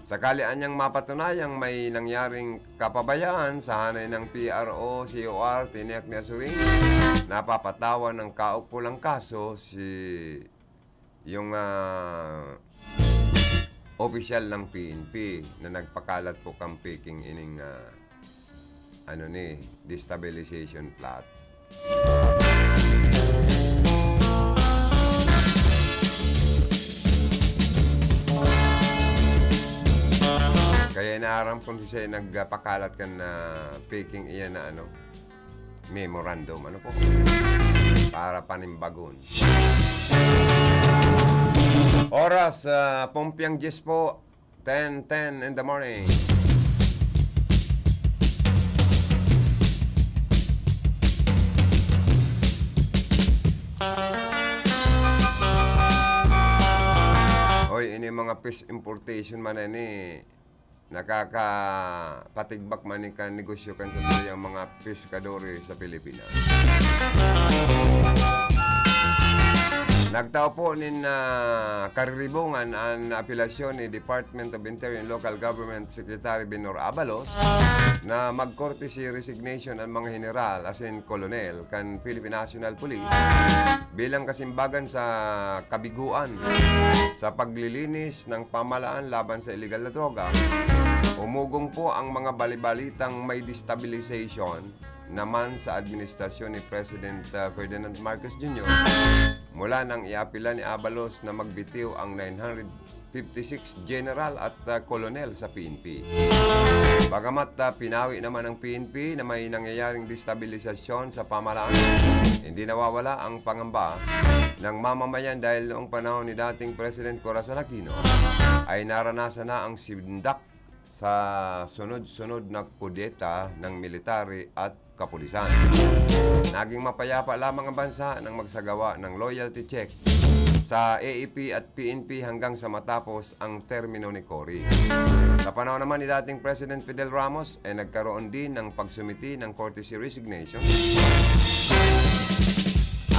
Sakali anyang mapatunayang may nangyaring kapabayaan sa hanay ng P R O C O R, tiniyak ni Azurin, napapatawan ng kaugpulang kaso si yung, ah, opisyal ng P N P na nagpakalat po kan peking ining, ah, ano ni, destabilization plot. Kaya inaaram kung siya nagpakalat kan, ah, peking iyan na ano, memorandum, ano po, para panimbagon. Oras, ah, pumpyang diyes po, ten ten in the morning. mga fish importation man na ini, nakakapatigbak man ni kan negosyo kan sa tuyang mga peskadores sa Pilipinas. Nagtao po nin, ah, kariribungan an apelasyon ni Department of Interior and Local Government Secretary Benhur Abalos na mag-courtesy resignation an mga heneral asin kolonel kan Philippine National Police bilang kasimbagan sa kabiguan sa paglilinis ng pamahalaan laban sa iligal na droga. Umugong po ang mga balibalitang may destabilization naman sa administrasyon ni President, ah, Ferdinand Marcos Junior mula nang iapila ni Abalos na magbitiw ang nine hundred fifty-six general at, ah, kolonel sa P N P. Bagamat, ah, pinawi naman ang P N P na may nangyayaring destabilisasyon sa pamahalaan, hindi nawawala ang pangamba ng mamamayan dahil noong panahon ni dating President Corazon Aquino ay naranasan na ang sindak sa sunod-sunod na kudeta ng military at kapulisan. Naging mapayapa lamang ang bansa nang magsagawa ng loyalty check sa A A P at P N P hanggang sa matapos ang termino ni Cory. Sa panahon naman ni dating President Fidel Ramos, ay nagkaroon din ng pagsumiti ng courtesy resignation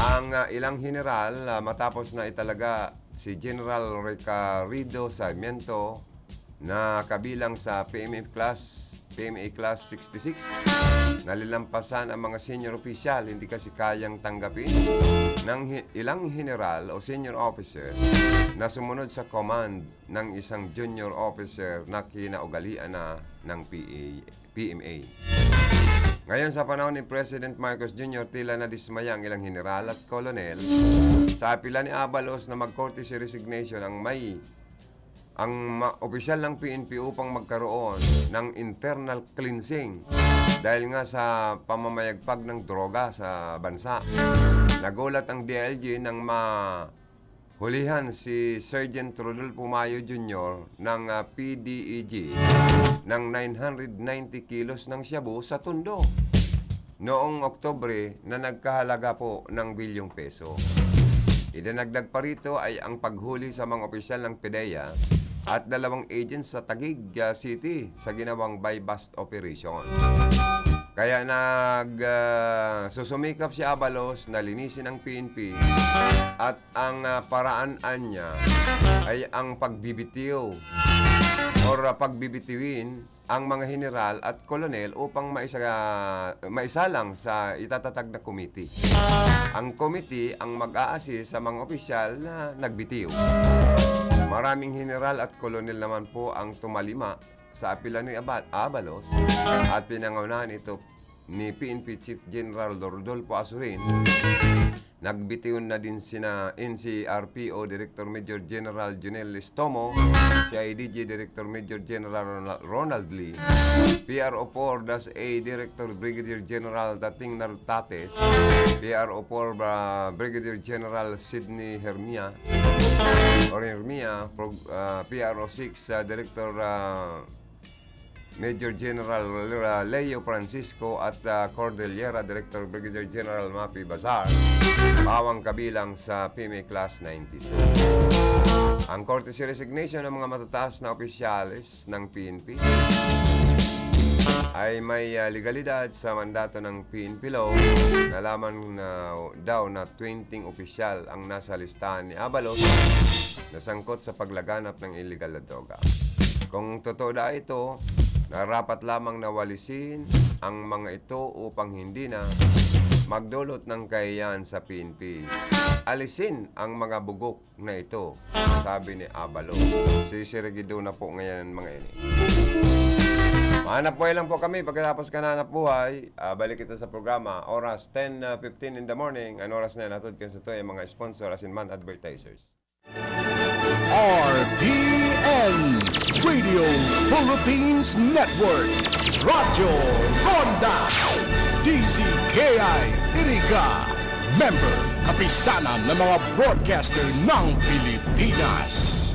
ang, ah, ilang heneral, ah, matapos na italaga si General Ricardo Sarmiento na kabilang sa P M A Class, P M A Class sixty-six, nalilampasan ang mga senior official, hindi kasi kayang tanggapin ng hi-, ilang heneral o senior officer na sumunod sa command ng isang junior officer na kinaugalian na ng P A, P M A. Ngayon, sa panahon ni President Marcos Junior, tila nadismaya ang ilang heneral at kolonel sa apila ni Abalos na mag-courtesy resignation ang may ang ma-, opisyal ng P N P upang magkaroon ng internal cleansing dahil nga sa pamamayagpag ng droga sa bansa. Nagulat ang D I L G nang mahulihan si Sergeant Rodolfo Mayo Junior ng, ah, P D E G ng nine hundred ninety kilos ng shabu sa Tondo noong Oktubre na nagkahalaga po ng bilyong peso. Idinagdag pa rito ay ang paghuli sa mga opisyal ng PDEA at dalawang agents sa Taguig, ah, City sa ginawang buy-bust operation. Kaya nag, ah, susumikap si Abalos na linisin ang P N P at ang, ah, paraan niya ay ang pagbibitiw or, ah, pagbibitiwin ang mga heneral at kolonel upang maisa-, maisalang sa itatatag na komite. Ang komite ang mag-a-assist sa mga opisyal na nagbitiw. Maraming heneral at kolonel naman po ang tumalima sa apila ni Aba-, Abalos at pinangunahan ito ni P N P Chief General Rodolfo Azurin. Nagbitiw na din sina N C R P O Director Major General Junel Estomo, C I D G Director Major General Ronald, Ronald Lee, P R O four dash A Director Brigadier General Tating Nartates, P R O four, ah, Brigadier General Sidney Hermia, or Hermia, Prog-, ah, P R O six, ah, Director, ah, Major General, ah, Leo Francisco at, ah, Cordillera, Director Brigadier General Mapi Bazar, bawang kabilang sa P M A Class ninety-two. Ang courtesy resignation ng mga matataas na opisyales ng P N P ay may, ah, legalidad sa mandato ng P N P Law na lamang na daw na twenty opisyal ang nasa listahan ni Abalos na sangkot sa paglaganap ng iligal na droga. Kung totoo na ito, narapat lamang na walisin ang mga ito upang hindi na magdulot ng kahiyan sa P N P. Alisin ang mga bugok na ito, sabi ni Abalos. Sisirigido na po ngayon ang mga ini. Mahanap buhay lang po kami. Pagkatapos ka na hanap buhay, ah, balik kita sa programa. Oras ten fifteen in the morning. Ang oras na yan, hatod kan sa to, yung mga sponsor, asin man advertisers. R P N, Radio Philippines Network, Radyo Ronda, D Z K I Iriga, member, Kapisanan ng mga Broadcaster ng Pilipinas.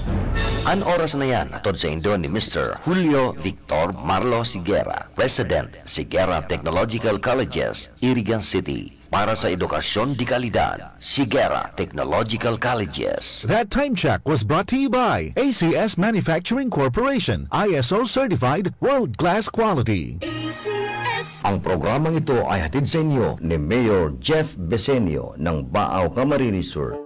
An oras na yan, hatod saindo ni Mister Julio Victor Marlo Sigera, President, Sigera Technological Colleges, Iriga City. Para sa edukasyon de kalidad, Sigera Technological Colleges. That time check was brought to you by A C S Manufacturing Corporation, I S O certified, world-class quality. A C S. Ang programang ito ay hatid sa inyo ni Mayor Jeff Besenio ng Baao, Camarines Sur.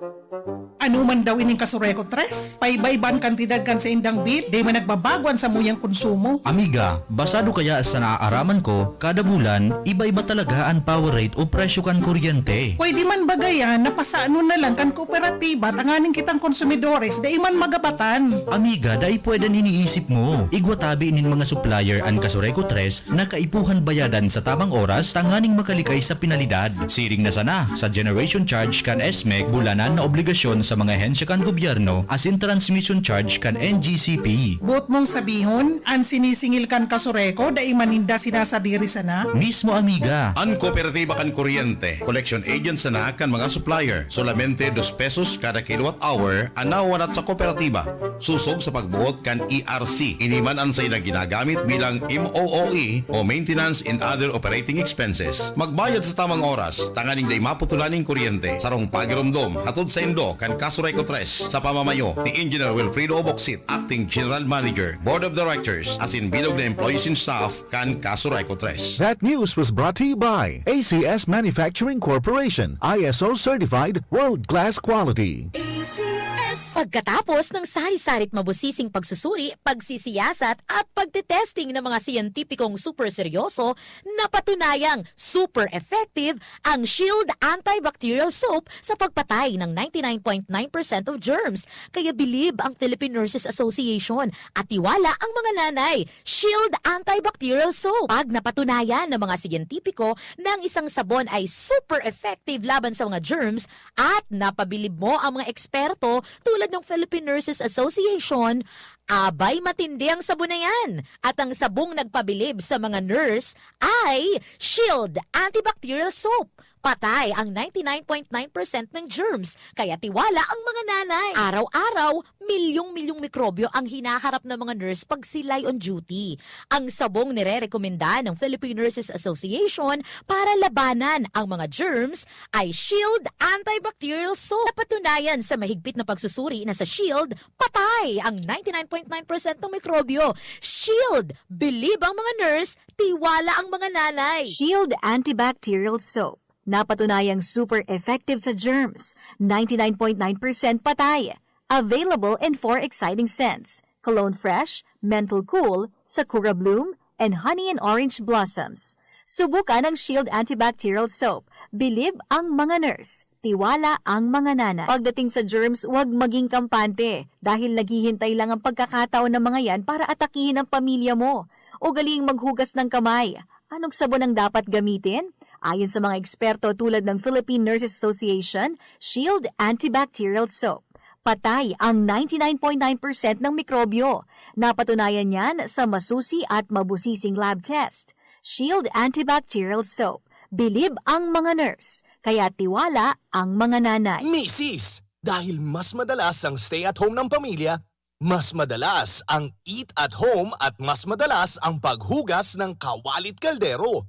Ano man daw ining Kasureco Tres? Paiba-iba an kantidad kan saindang bill, di man nagbabago an samuyang konsumo. Amiga, basado kaya sa naaaraman ko, kada bulan, iba-iba talaga an power rate o presyo kan kuryente. Pwede man ba gayan na pasanon na lang kan kooperatiba tanganing kitang konsumidores dai man magabatan? Amiga, dai pwede an iniisip mo. Igwa tabi nin mga supplier an Kasureco Tres na kaipuhan bayadan sa tamang oras tanganing makalikay sa penalidad. Siring na sana sa generation charge kan S M E C, bulanan na obligasyon sa mga ahensya kan gobyerno asin transmission charge kan N G C P. Boot mong sabihon, an sinisingil kan Kasureco dai man ninda sinasadiri sana? Mismo, amiga. An kooperatiba kan kuryente, collection agent sana kan mga supplier. Solamente dos pesos kada kilowatt hour an nawawanat sa kooperatiba, sosog sa pagboot kan E R C. Ini man an saindang ginagamit bilang M O O E o maintenance and other operating expenses. Magbayad sa tamang oras tanganing dai maputulan nin kuryente. Sarong pagiromdom hatod saindo kan Kasureco Tres sa pamamayo ni Engineer Wilfredo Oboksit, Acting General Manager, Board of Directors, asin bilog na employees and staff kan Kasureco Tres. That news was brought to you by A C S Manufacturing Corporation, I S O certified, world-class quality. A C S. Pagkatapos ng sari-sari't mabusising pagsusuri, pagsisiyasat at pagtetesting ng mga siyentipikong super seryoso, napatunayang super effective ang Shield Antibacterial Soap sa pagpatay ng ninety nine point nine percent of germs. Kaya bilib ang Philippine Nurses Association at tiwala ang mga nanay. Shield Antibacterial Soap. Pag napatunayan ng mga siyentipiko na ang isang sabon ay super effective laban sa mga germs at napabilib mo ang mga eksperto tulad ng Philippine Nurses Association, abay, matindi ang sabon na yan. At ang sabong nagpabilib sa mga nurse ay Shield Antibacterial Soap. Patay ang ninety nine point nine percent ng germs, kaya tiwala ang mga nanay. Araw-araw, milyong-milyong mikrobyo ang hinaharap ng mga nurse pag sila'y on duty. Ang sabong nirerekomenda ng Philippine Nurses Association para labanan ang mga germs ay Shield Antibacterial Soap. Napatunayan sa mahigpit na pagsusuri na sa Shield, patay ang ninety nine point nine percent ng mikrobyo. Shield, bilib ang mga nurse, tiwala ang mga nanay. Shield Antibacterial Soap. Napatunayang super effective sa germs. Ninety nine point nine percent patay. Available in four exciting scents: Cologne Fresh, Menthol Cool, Sakura Bloom, and Honey and Orange Blossoms. Subukan ang Shield Antibacterial Soap. Bilib ang mga nurse. Tiwala ang mga nanay. Pagdating sa germs, huwag maging kampante dahil naghihintay lang ang pagkakataon ng mga yan para atakihin ang pamilya mo. Ugaliing maghugas ng kamay. Anong sabon ang dapat gamitin? Ayon sa mga eksperto tulad ng Philippine Nurses Association, Shield Antibacterial Soap. Patay ang ninety nine point nine percent ng mikrobyo. Napatunayan yan sa masusi at mabusising lab test. Shield Antibacterial Soap. Bilib ang mga nurse, kaya tiwala ang mga nanay. Misis, dahil mas madalas ang stay at home ng pamilya, mas madalas ang eat at home at mas madalas ang paghugas ng kawalit kaldero.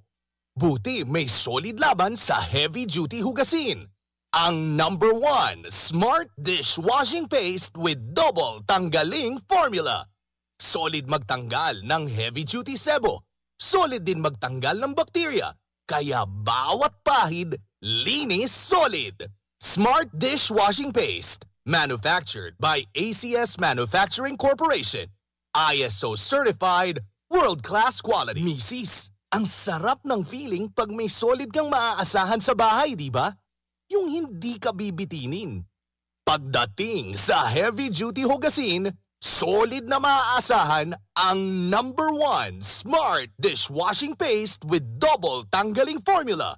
Buti may Solid Laban sa heavy duty hugasin. Ang number one smart dishwashing paste with double tanggaling formula. Solid magtanggal ng heavy duty sebo. Solid din magtanggal ng bakterya. Kaya bawat pahid, linis solid. Smart dishwashing paste. Manufactured by A C S Manufacturing Corporation. I S O certified, world class quality. Misis, ang sarap ng feeling pag may solid kang maaasahan sa bahay, di ba? Yung hindi ka bibitinin. Pagdating sa heavy duty hugasin, solid na maaasahan ang number one smart dishwashing paste with double tanggaling formula.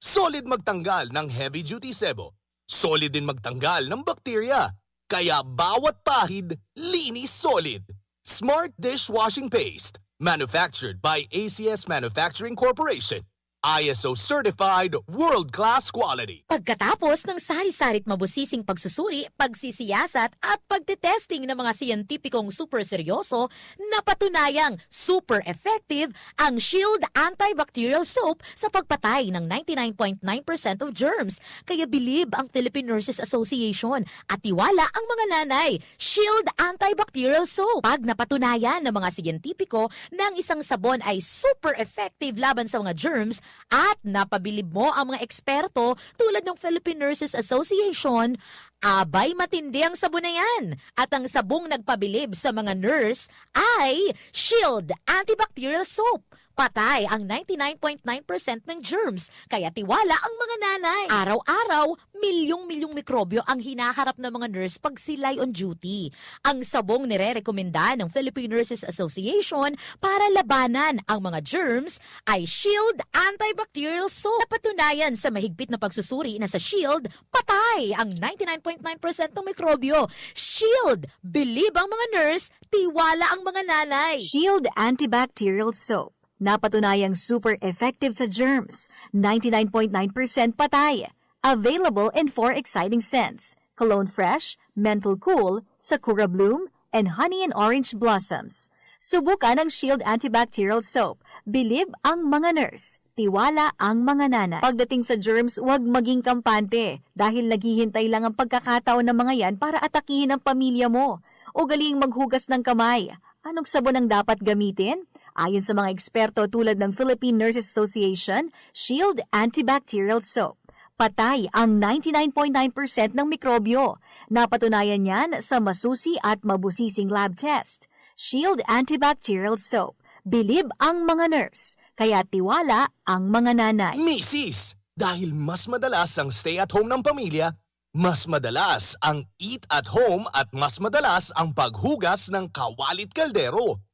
Solid magtanggal ng heavy duty sebo. Solid din magtanggal ng bakterya. Kaya bawat pahid, linis solid. Smart dishwashing paste. Manufactured by A C S Manufacturing Corporation. I S O certified, world-class quality. Pagkatapos ng sari-sari't mabusising pagsusuri, pagsisiyasat at pagtetesting ng mga siyentipikong super seryoso, napatunayang super effective ang Shield Antibacterial Soap sa pagpatay ng ninety nine point nine percent of germs. Kaya bilib ang Philippine Nurses Association at tiwala ang mga nanay. Shield Antibacterial Soap. Pag napatunayan ng mga siyentipiko na ang isang sabon ay super effective laban sa mga germs at napabilib mo ang mga eksperto tulad ng Philippine Nurses Association, abay, matindi ang sabon na yan. At ang sabong nagpabilib sa mga nurse ay Shield Antibacterial Soap. Patay ang ninety nine point nine percent ng germs, kaya tiwala ang mga nanay. Araw-araw, milyong-milyong mikrobyo ang hinaharap ng mga nurse pag sila'y on duty. Ang sabong nirerekomenda ng Philippine Nurses Association para labanan ang mga germs ay Shield Antibacterial Soap. Napatunayan sa mahigpit na pagsusuri na sa Shield, patay ang ninety nine point nine percent ng mikrobyo. Shield! Bilib ang mga nurse, tiwala ang mga nanay. Shield Antibacterial Soap. Napatunayang super effective sa germs, ninety nine point nine percent patay. Available in four exciting scents: Cologne Fresh, Menthol Cool, Sakura Bloom, and Honey and Orange Blossoms. Subukan ang Shield Antibacterial Soap. Bilib ang mga nurse. Tiwala ang mga nanay. Pagdating sa germs, huwag maging kampante dahil naghihintay lang ang pagkakataon ng mga yan para atakihin ang pamilya mo. Ugaling maghugas ng kamay. Anong sabon ang dapat gamitin? Ayon sa mga eksperto tulad ng Philippine Nurses Association, Shield Antibacterial Soap. Patay ang ninety nine point nine percent ng mikrobyo. Napatunayan yan sa masusi at mabusising lab test. Shield Antibacterial Soap. Bilib ang mga nurse, kaya tiwala ang mga nanay. Misis, dahil mas madalas ang stay at home ng pamilya, mas madalas ang eat at home at mas madalas ang paghugas ng kawalit kaldero.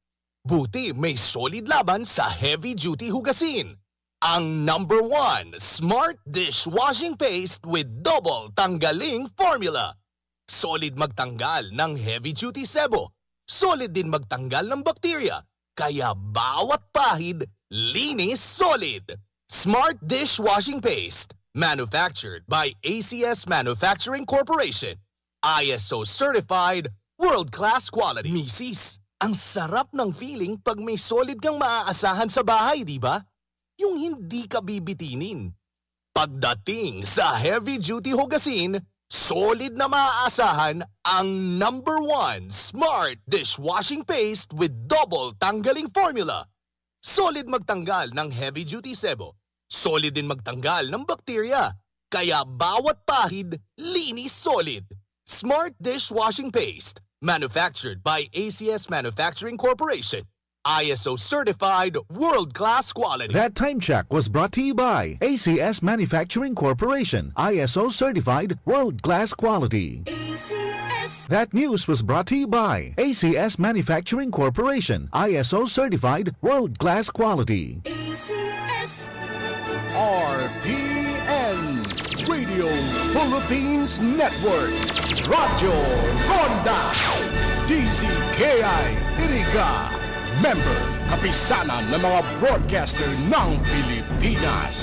Buti may Solid laban sa heavy duty hugasin. Ang number one smart dishwashing paste with double tanggaling formula. Solid magtanggal ng heavy duty sebo. Solid din magtanggal ng bakterya. Kaya bawat pahid, linis Solid. Smart dishwashing paste. Manufactured by A C S Manufacturing Corporation. I S O certified, world-class quality. Misis, ang sarap ng feeling pag may Solid kang maaasahan sa bahay, di ba? Yung hindi ka bibitinin. Pagdating sa heavy duty hugasin, Solid na maaasahan ang number one smart dishwashing paste with double tanggaling formula. Solid magtanggal ng heavy duty sebo. Solid din magtanggal ng bakterya. Kaya bawat pahid, linis Solid. Smart dishwashing paste. Manufactured by A C S Manufacturing Corporation. I S O certified, world-class quality. That time check was brought to you by A C S Manufacturing Corporation, I S O certified, world-class quality. A C S. That news was brought to you by A C S Manufacturing Corporation, I S O certified, world-class quality. A C S. R P N, Radio Philippines Network, Radyo Ronda, D Z K I Iriga, member, Kapisanan ng mga Broadcaster ng Pilipinas.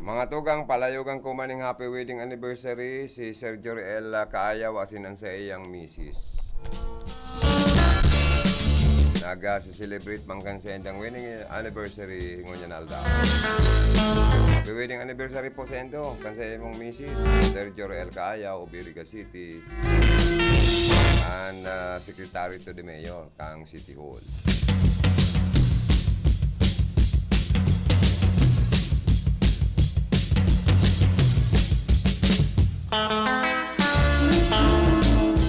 Mga tugang, palayogan ko man ning happy wedding anniversary si Sir Joriel Kaayaw asin an saiyang misis. Naga-celebrate man kan saindang wedding anniversary ngunyan aldaw. Happy wedding anniversary po sa indo, kan sa imong misis, Sir Joriel Kaayaw, Obiriga City, and uh, Secretary to the Mayor kang City Hall.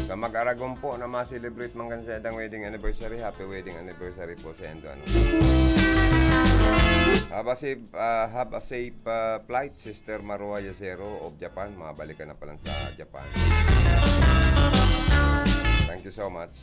Sa Mag-Aragon po na ma-celebrate man kan sa edang wedding anniversary. Happy wedding anniversary po sa indo, ano. Have a safe, ah, have a safe, ah, flight, Sister Marua Yacero of Japan. Mabalik ka na pala sa Japan. Thank you so much.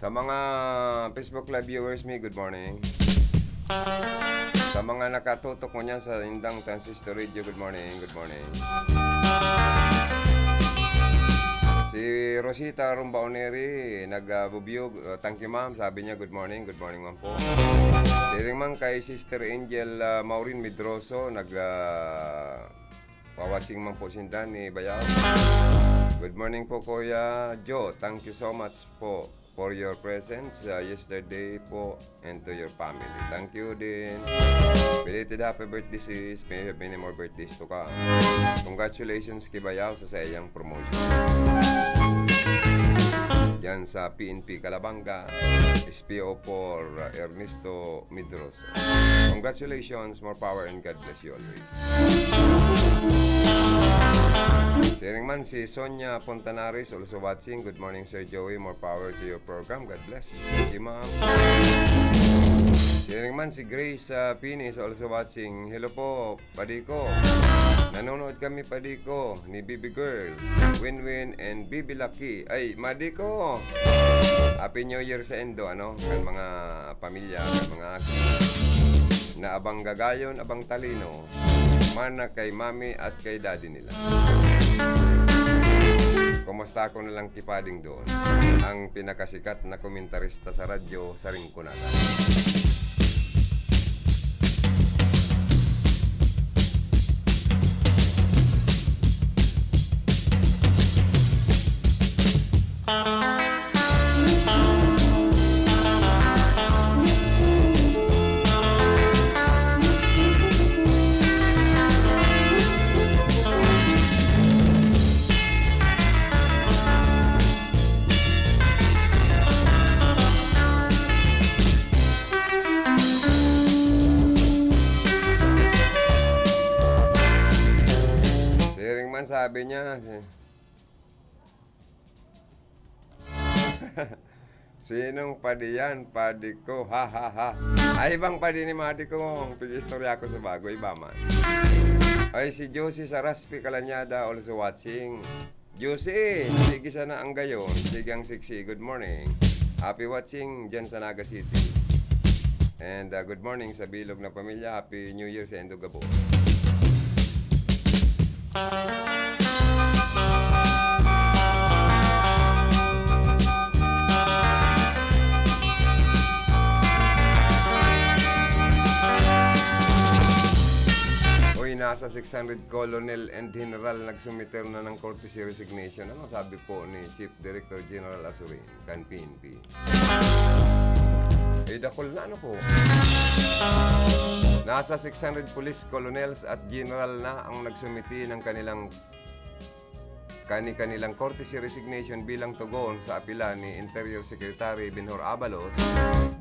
Sa mga Facebook Live viewers mi, good morning. Sa mga nakatutok ngunyan sa indang transistor radio, good morning, good morning. Si Rosita Rumbaoneri, nag, ah, bubiyog, ah, "Thank you, ma'am." Sabi niya, "Good morning, good morning, ma'am po." Siring man kay Sister Angel, ah, Maureen Medroso, nag, ah, Wawatching man po sinda ni Bayaw. Good morning po, Kuya Joe. Thank you so much po for your presence, uh, yesterday po and to your family. Thank you din. Belated happy birthday, sis. May many more birthdays to come. Congratulations kay Bayaw sa saiyang promotion. Diyan sa P N P Calabanga, S P O four, uh, Ernesto Medroso. Congratulations, more power and God bless you always. Siring man si Sonia Fontanares, also watching. Good morning, Sir Joey. More power to your program. God bless. Thank you, ma'am. Siring man si Grace, ah, Pini is also watching. Hello po, Padi ko. Nanonood kami, Padi ko, ni Baby Girl, Winwin, and Baby Lucky. Ay, Madi ko. Happy New Year sa indo, ano? Kan mga pamilya, kan mga aki. Na abang gagayon, abang talino, mana kay mami at kay daddy nila. Kumusta ko na lang ki Pading doon, ang pinakasikat na komentarista sa radyo sa Rinconada. Siring man sabi niya, "Sinong padi yan? Padi ko, ha, ha, ha." Ay, ibang padi ni Madi ko, ang pag-istorya ko sa bago, iba man. Ay, si Josie Saraspi Kalanyada, also watching. Josie, sige sana ang gayon. Sige ang siksi. Good morning. Happy watching dyan sa Naga City. And, uh, good morning sa bilog na pamilya. Happy New Year sa indo gabos. Uy, nasa six hundred colonel and general nagsumiter na ng courtesy resignation. Ano sabi po ni Chief Director General Azurin kan P N P? Eh, dakul na, ano po? Nasa six hundred police colonels at general na ang nagsumiti ng kanilang, kani-kanilang courtesy resignation bilang tugon sa apela ni Interior Secretary Benhur Abalos,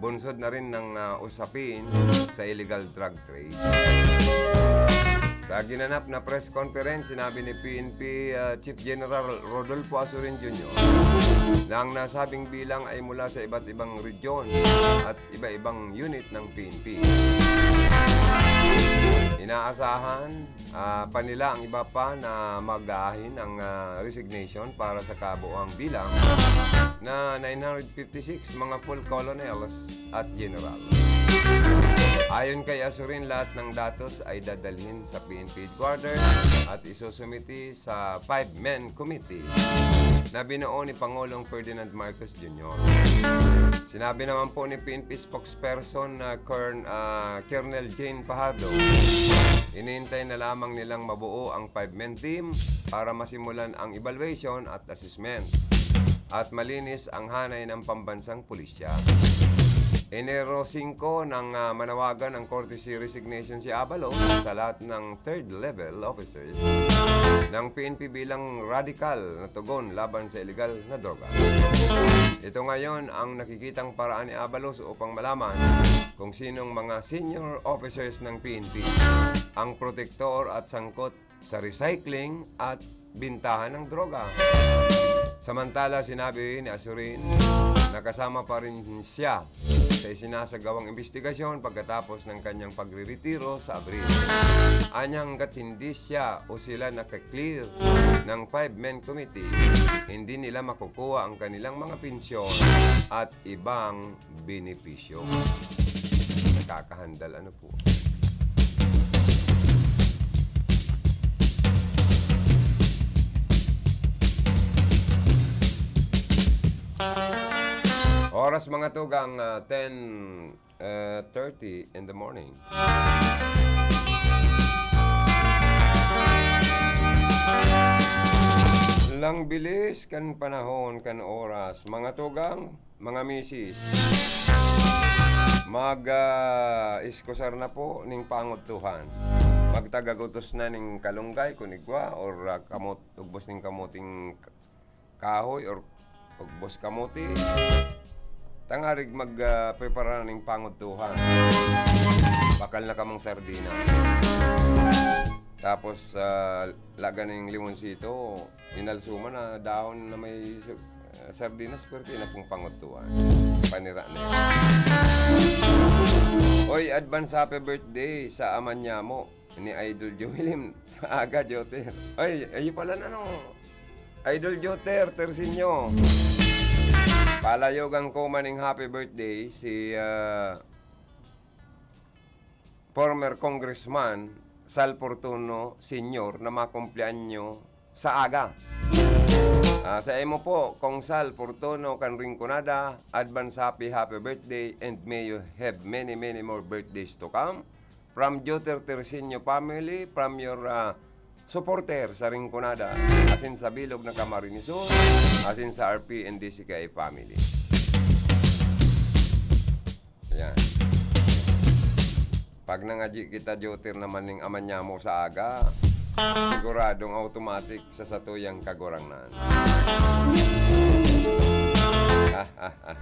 bunsod na rin ng, ah, usapin sa illegal drug trade. Sa ginanap na press conference, sinabi ni P N P, ah, Chief General Rodolfo Azurin Junior na ang nasabing bilang ay mula sa iba't ibang region at iba-ibang unit ng P N P. Inaasahan, ah, pa nila ang iba pa na mag-aahin ang, ah, resignation para sa kabuoang bilang na nine hundred fifty-six mga full colonels at general. Ayon kay Azurin, lahat ng datos ay dadalhin sa P N P headquarters at isusumiti sa five-man committee na binuo ni Pangulong Ferdinand Marcos Junior. Sinabi naman po ni P N P spokesperson na Colonel, ah, Colonel Jane Fajardo, inihintay na lamang nilang mabuo ang five-man team para masimulan ang evaluation at assessment at malinis ang hanay ng pambansang pulisya. Enero singko nang, ah, manawagan ang courtesy resignation si Abalos sa lahat ng third level officers ng P N P bilang radikal na tugon laban sa iligal na droga. Ito ngayon ang nakikitang paraan ni Abalos upang malaman kung sinong mga senior officers ng P N P ang protektor at sangkot sa recycling at bintahan ng droga. Samantala, sinabi ni Azurin na kasama pa rin siya sa isinasagawang imbestigasyon pagkatapos ng kanyang pagreretiro sa Abril. Anya, hanggat hindi siya o sila naka-clear ng five-man committee, hindi nila makukuha ang kanilang mga pensyon at ibang benepisyo. Nakakahandal, ano po? Oras, mga tugang, ah, ten, ah, thirty in the morning. Lang bilis kan panahon, kan oras, mga tugang, mga misis. Mag, ah, iskusar na po ning pangudtuhan. Magtagagutos na ning kalunggay, kun igwa, or, ah, kamot-, ugbos ning kamuting kahoy or ugbos kamote. Tangarig mag, ah, prepara na ning pangudtuhan. Bakal na kamong sardinas. Tapos, ah, laga ning limonsito, inalsuman na dahon na may su-, ah, sardinas, pero di na pong pangudtuhan. Panira na yan. Oy, advance happy birthday sa ama niyamo ni Idol Joelim sa aga, Joter. Ay, ayun pala na, no? Idol Joter Tersinyo. Palayogan ko man ning happy birthday si, ah, former Congressman Sal Fortuno Senior na makumpleanyo sa aga. Ah, sa imo po, Kong Sal Fortuno kan Rinconada, advance happy, happy birthday and may you have many, many more birthdays to come. From Joter Tersinyo family, from your, ah, supporter sa Rinconada, asin sa bilog na Camarines Sur, asin sa R P and D C K I family. Ayan. Pag nangadyi kita, Joter, naman ning ama niyamo sa aga, siguradong automatic sa satuyang Kagurangnan. Ah, ah, ah.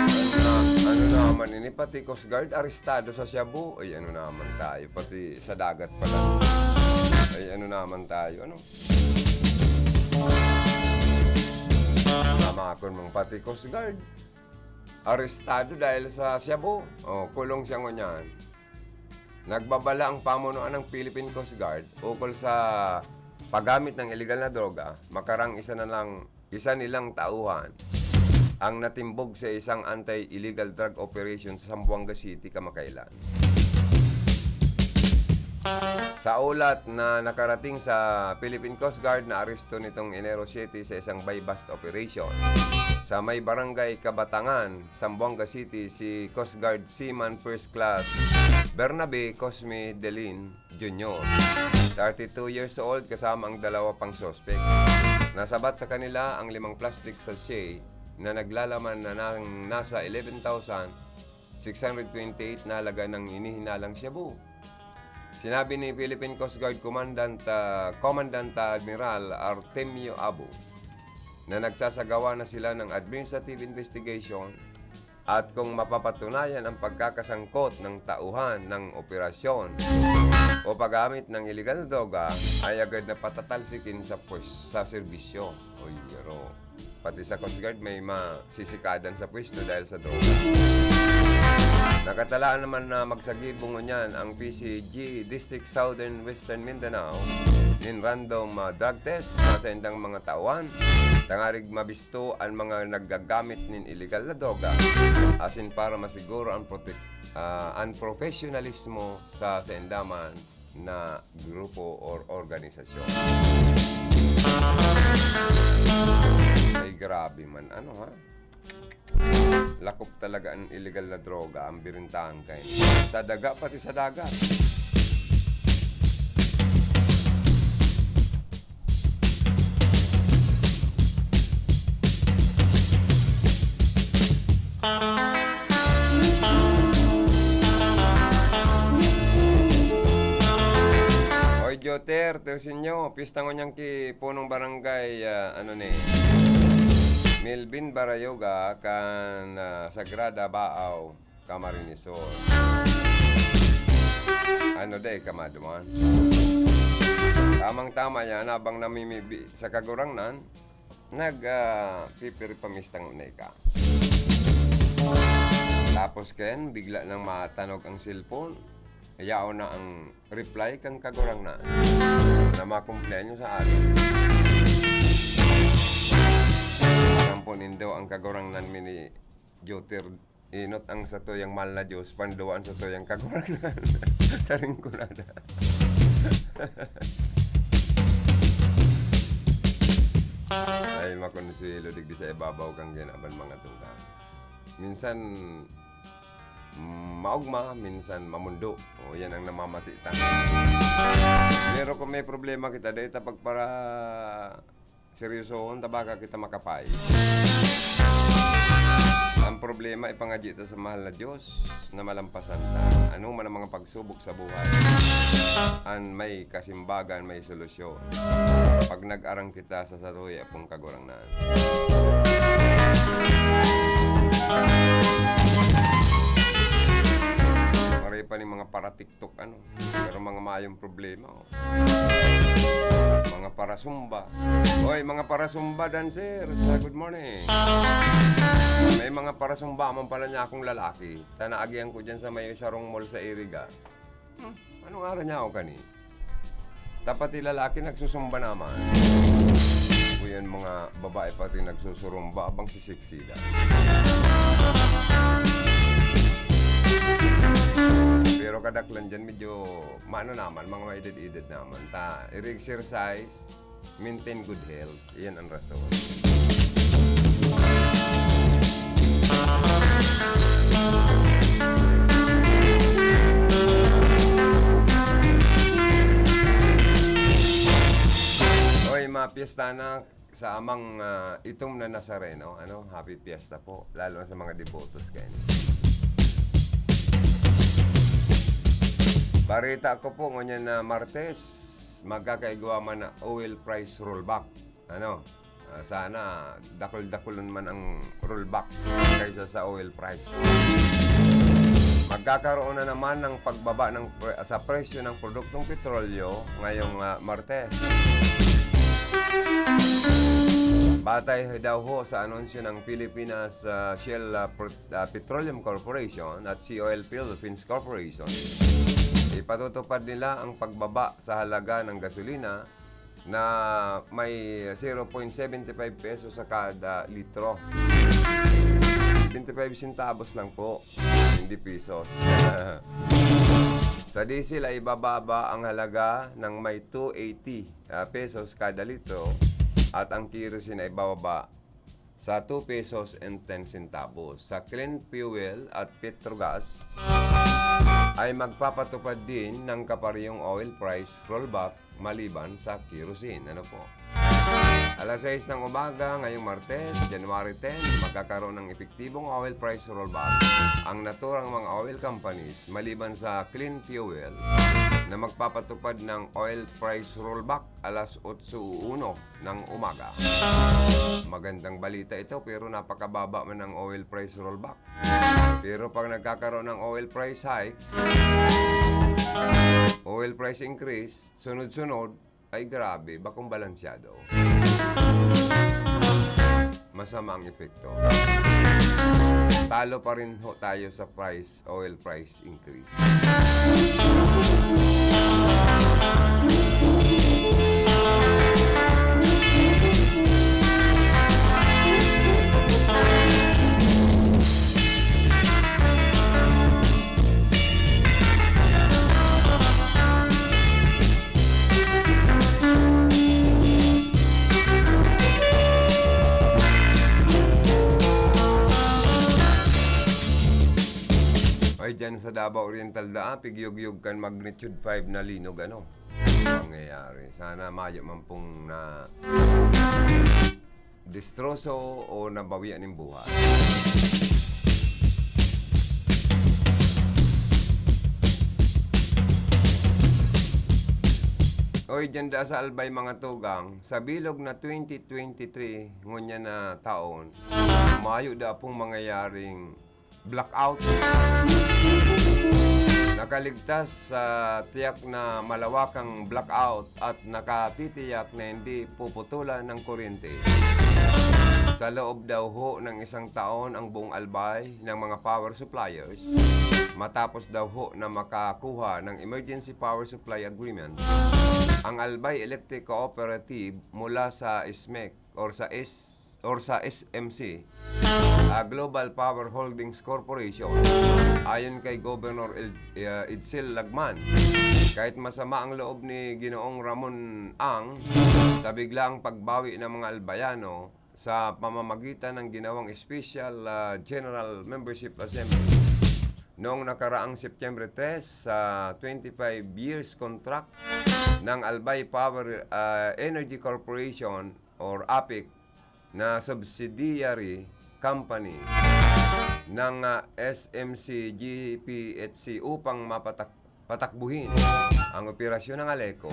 Ano na, ano naman ini, pati Coast Guard arestado sa shabu. Ay, ano naman tayo, pati sa dagat pala. Ay, ano naman tayo, ano? Namakon mong pati Coast Guard arestado dahil sa shabu. Oh, kulong siya ngunyan. Nagbabala ang pamunuan ng Philippine Coast Guard ukol sa paggamit ng iligal na droga, makarang isa na lang, isa nilang tauhan ang natimbog sa isang anti-illegal drug operation sa Zamboanga City kamakailan. Sa ulat na nakarating sa Philippine Coast Guard, naaresto nitong Enero siete sa isang buy-bust operation sa may barangay Kabatangan, Zamboanga City, si Coast Guard Seaman First Class Bernabe Cosme Delin Junior, thirty-two years old, kasama ang dalawa pang suspect. Nasabat sa kanila ang limang plastic sachet na naglalaman na ng nasa eleven thousand six hundred twenty-eight na halaga ng inihinalang shabu. Sinabi ni Philippine Coast Guard Commandant, ah, Commandant Admiral Artemio Abo na nagsasagawa na sila ng administrative investigation at kung mapapatunayan ang pagkakasangkot ng tauhan ng operasyon o paggamit ng iligal na droga, ay agad na patatalsikin sa pwes-, sa serbisyo. Oy, pero pati sa Coast Guard may masisikadan sa pwesto dahil sa droga. Nakatalaan naman na magsagibong ngunyan ang P C G District Southern Western Mindanao nin random, ah, drug test sa saindang mga tauhan, tangarig mabis- to an mga naggagamit nin iligal na droga, asin para masiguro ang protek-, ah, an profesionalismo sa sainda man na grupo or organisasyon. Ay, grabe man, ano, ha? Lakop talaga an illegal na droga, an birintahan kaini. Sa daga, pati sa dagat. Oy, Joter, Tersinyo, pista ngunyan ki punong barangay, ah, ano ni, Melvin Barayoga kan, ah, Sagrada Baaw, Camarines Sur. Ano day, kamaduman? Tamang-tama yan, habang namimibi sa Kagurangnan, nag, ah, pipiripamistang na ika. Tapos ken, bigla nang matanog ang cellphone. Yaon na ang reply kan Kagurangnan na makumpleanyo sa atin. Aram po nindo, ang Kagurangnan mi ni Joter, inot ang satuyang mahal na Diyos, panduwa ang satuyang Kagurangnan. Sa ringkunada. Ay, makonsuelo digdi sa ibabaw kan kinaban, mga tugang. Minsan, mm, maogma, minsan mamundo. O, yan ang namamati ta. Pero kung may problema kita, dai ta pagpara-, seryosohon ta, baka kita makapay. Ang problema, ipangadyi ta sa mahal na Diyos na malampasan ta. Ano man ang mga pagsubok sa buhay, an may kasimbagan, may solusyon. Pag nag-arang kita sa satuya pong Kagurangnan. Maray pa ning mga para-TikTok, ano, pero mga mayong problema, oh. Mga para-Zumba. Oy, mga para-Zumba dancers, ah, good morning. May mga para-Zumba man pala niya akong lalaki. Ta naagihan ko dyan sa may sarong mall sa Iriga. Hmm, anong aram niya ako kani? Dapat ti lalaki nagsusumba naman. Kung yan mga babae pati nagsusurumba, abang sisik sila. Pero kadaklan dyan, medyo maano naman, mga maedad-edad naman. Ta, i-exercise, maintain good health. Iyan ang rason. Oy, mapiyesta na sa amang, ah, itom na Nazareno, ano, happy fiesta po, lalo na sa mga debotos kaini. Bareta ko po, ngunyan na Martes, magkakaigwa man na oil price rollback. Ano, ah, sana dakul-dakulon man ang rollback kaysa sa oil price. Magkakaroon na naman ng pagbaba ng pre-, sa presyo ng produktong petrolyo ngayong, ah, Martes. Batay daw ho sa anunsyo ng Pilipinas, ah, Shell, ah, Pro-, ah, Petroleum Corporation at C O L Philippines Corporation, ipatutupad nila ang pagbaba sa halaga ng gasolina na may zero point seventy five pesos sa kada litro. Seventy five centavos lang po, hindi pisos. Sa diesel ay ibababa ang halaga ng may two eighty, ah, pesos kada litro at ang kerosene ay bababa sa two pesos and ten centavos. Sa clean fuel at Petrogas ay magpapatupad din ng kaparehong oil price rollback maliban sa kerosene. Ano po? Alas sais ng umaga ngayong Martes, January ten, magkakaroon ng epektibong oil price rollback ang naturang mga oil companies maliban sa clean fuel na magpapatupad ng oil price rollback alas otso uno ng umaga. Magandang balita ito, pero napakababa man ang oil price rollback. Pero pag nagkakaroon ng oil price hike, oil price increase, sunod-sunod, ay grabe, bakong balansyado. Masama ang epekto. Talo pa rin ho tayo sa price, oil price increase. Sa Davao Oriental daa, pigyugyog kan magnitude five na linog, ano? Pangyayari. Sana mayo man pong na destroso o nabawian nin buhay. Oy, dyan da sa Albay, mga tugang, sa bilog na twenty twenty-three, ngunyan na taon, mayo da pong mangyayaring blackout. Nakaligtas sa tiyak na malawakang blackout at nakatitiyak na hindi puputulan ng kuryente sa loob daw ho ng isang taon ang buong Albay ng mga power suppliers, matapos daw ho na makakuha ng Emergency Power Supply Agreement ang Albay Electric Cooperative mula sa S M E C or sa S or sa S M C, ah, Global Power Holdings Corporation. Ayon kay Governor El-, ah, Edsel Lagman, kahit masama ang loob ni Ginoong Ramon Ang sa biglaang pagbawi ng mga Albayano sa pamamagitan ng ginawang Special, ah, General Membership Assembly noong nakaraang September tres sa twenty-five years contract ng Albay Power, ah, Energy Corporation or APEC na subsidiary company ng, ah, S M C G P H C upang mapatak-, patakbuhin ang operasyon ng Aleco,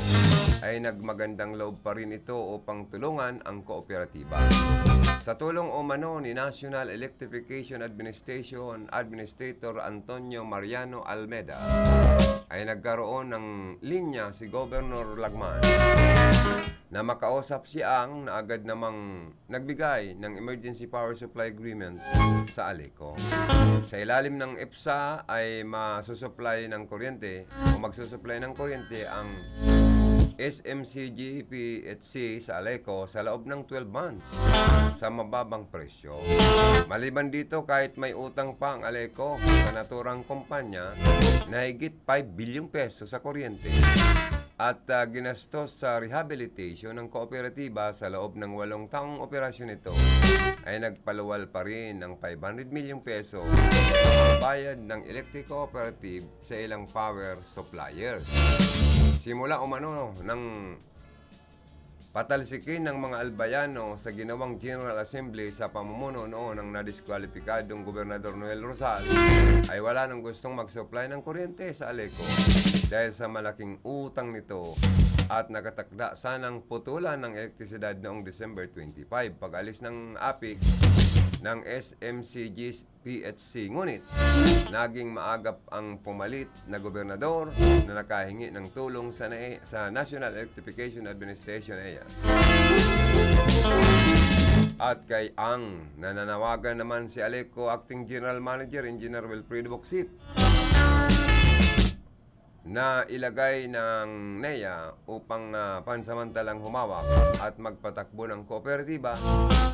ay nagmagandang loob pa rin ito upang tulungan ang kooperatiba. Sa tulong umano ni National Electrification Administration Administrator Antonio Mariano Almeda, ay nagkaroon ng linya si Governor Lagman na makausap si Ang na agad namang nagbigay ng Emergency Power Supply Agreement sa Aleco. Sa ilalim ng EPSA ay masusupply ng kuryente o magsusupply ng kuryente ang S M C G P H C sa Aleco sa loob ng twelve months sa mababang presyo. Maliban dito, kahit may utang pa ang Aleco sa naturang kumpanya na higit five billion pesos sa kuryente, at, ah, ginastos sa rehabilitation ng kooperatiba sa loob ng walong taong operasyon nito, ay nagpaluwal pa rin ng five hundred milyong peso bayad ng electric cooperative sa ilang power suppliers. Simula umano ng patalsikin ng mga Albayano sa ginawang General Assembly sa pamumuno noon ng nadiskwalipikadong Gobernador Noel Rosal, ay wala nang gustong mag-supply ng kuryente sa Aleco dahil sa malaking utang nito at nakatakda sanang putulan ng elektrisidad noong December twenty-five, pag-alis ng APEC ng S M C G P H C. Ngunit, naging maagap ang pumalit na gobernador na nakahingi ng tulong sa, na-, sa National Electrification Administration, NEA. At kay Ang, nananawagan naman si Aleco Acting General Manager Engineer Wilfredo Bocsit na ilagay ng NEA upang, ah, pansamantalang humawak at magpatakbo ng kooperatiba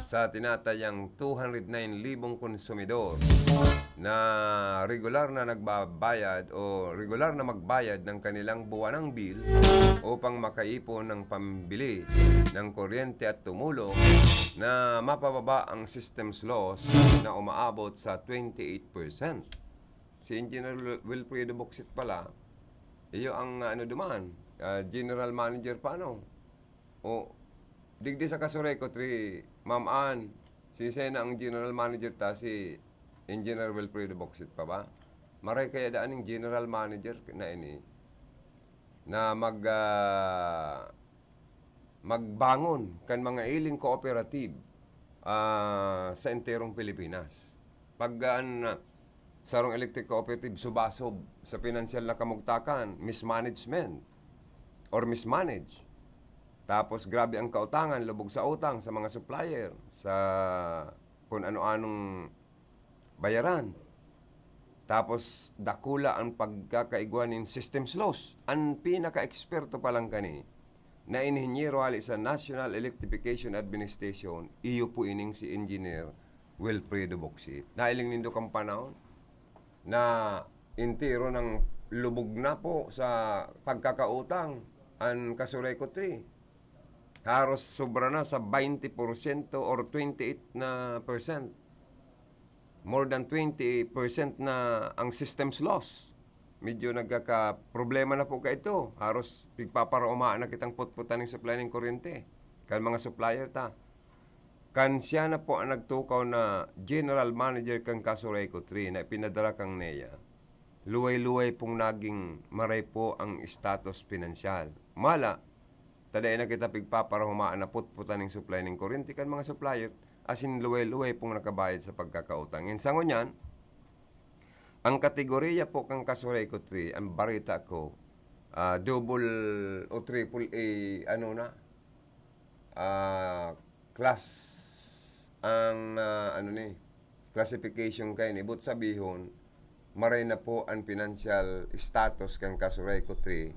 sa tinatayang two hundred nine libong konsumidor na regular na nagbabayad o regular na magbayad ng kanilang buwanang bill upang makaipon ng pambili ng kuryente at tumulong na mapababa ang system's loss na umaabot sa twenty-eight percent. Si Engineer Wil-, Wilfredo Bocsit pala, iyo ang, ah, ano duman, ah, general manager pa, ano? O, digdi sa Casureco three, Ma'am Ann, si Sena ang general manager ta, si Engineer Wilfredo Bocsit pa ba? Maray kaya daan ning general manager na ini na mag, ah, magbangon kan mga hiling cooperative, ah, sa enterong Pilipinas. Pag, ah, an, ah, sarong electric cooperative subasob sa pinansyal na kamugtakan, mismanagement or mismanage. Tapos grabe ang kautangan, lubog sa utang sa mga supplier, sa kung ano-anong bayaran. Tapos, dakula ang pagkakaigwa nin system's loss. An pinaka-eksperto pa lang kani na inhinyero hali sa National Electrification Administration, iyo po ining si Engineer Wilfredo Bocsit. Nailing nindo kang panahon na entero ng lubog na po sa pagkakautang an Casureco three. Haros sobra na sa twenty porsyento or twenty-eight na percent. more than twenty percent na ang systems loss. Medyo nagkakaproblema na po kaito. Haros pigpaparaumaan na kitang putputan ning supply ning kuryente kan mga supplier ta. Kan siya na po ang nagtukaw na general manager kan Casureco three na ipinadara kang NEA, luway-luway pong naging maray po ang status pinansyal. Mala, ta dai na kita pigpaparahumaan na putputan ning supply ning kuryente kan mga supplier, asin luway-luway pong nakabayad sa pagkakautang. Ing sa ngunyan, ang kategoriya po kan Casureco three, ang barita ko, ah, double o triple A, ano na, ah, class ang, ah, ano ni, classification kaini. Ibot sabihon, maray na po an financial status kan Casureco three,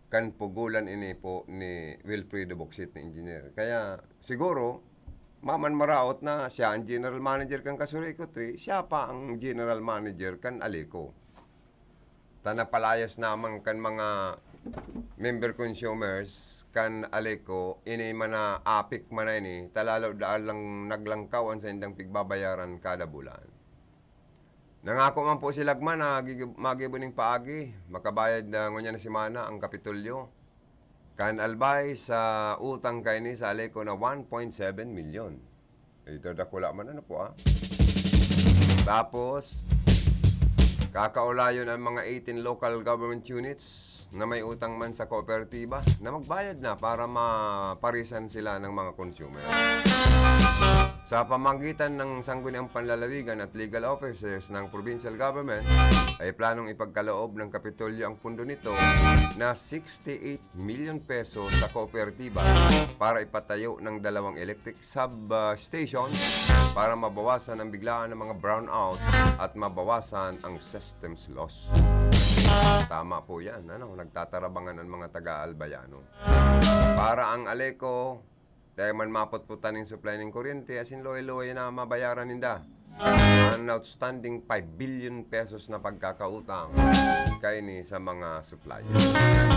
kan pugolan ini po ni Wilfredo Bocsit na engineer. Kaya siguro, maman maraot na siya ang general manager kan Casureco three, siya pa ang general manager kan Aleco. Ta napalayas naman kan mga member consumers kan Aleco, ini man na apik man na ini, ta lalo daan lang naglangkaw an saindang pigbabayaran kada bulan. Nangako man po si Lagman na gigi-, magibo ning paagi, makabayad na ngunyan na semana ang Kapitolyo kan Albay sa utang kaini sa Aleco na one point seven milyon. Ito dakula man, ano po, ah? Tapos, kakaulayon ang mga eighteen local government units na may utang man sa kooperatiba na magbayad na para maparisan sila ng mga consumer. Sa pamagitan ng sangguniang panlalawigan at legal officers ng provincial government, ay planong ipagkaloob ng Kapitolyo ang pundo nito na sixty-eight milyon pesos sa kooperatiba para ipatayo ng dalawang electric sub, ah, station para mabawasan ang biglaan ng mga brownout at mabawasan ang systems loss. Tama po yan, ano, nagtatarabangan ang mga taga-Albayano. Para ang Aleco, dai man maputputan ning supply ning kuryente, asin luway-luway na mabayaran ninda an outstanding five billion pesos na pagkakautang kaini sa mga supplier.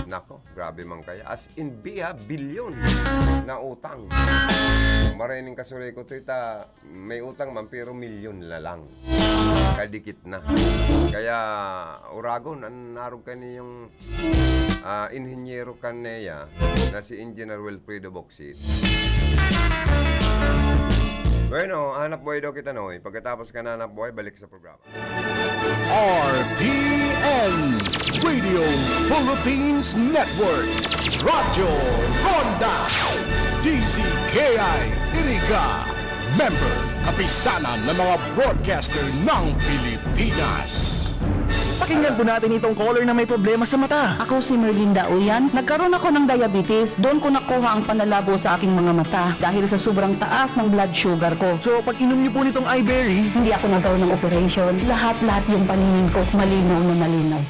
Nako, grabe man kaya. As in, biya, bilyon na utang. Maray ning Casureco three ta, may utang man, pero milyon na lang. Kadikit na. Kaya, uragon, an narog kaini yung, ah, inhenyero kan NEA na si Engineer Wilfredo Bocsit. Bueno, hanap buhay daw kita, Noy. Pagkatapos kan hanap buhay, balik sa programa. R P N, Radio Philippines Network, Radyo Ronda, D Z K I Iriga, member, kapisanan ng mga broadcaster ng Pilipinas. Pakinggan po natin itong caller na may problema sa mata. Ako si Merlinda Uyan. Nagkaroon ako ng diabetes. Doon ko nakuha ang panlalabo sa aking mga mata dahil sa sobrang taas ng blood sugar ko. So, pag inom niyo po nitong iBerry, hindi ako nagkaroon ng operation. Lahat-lahat yung paningin ko, malinaw na malinaw.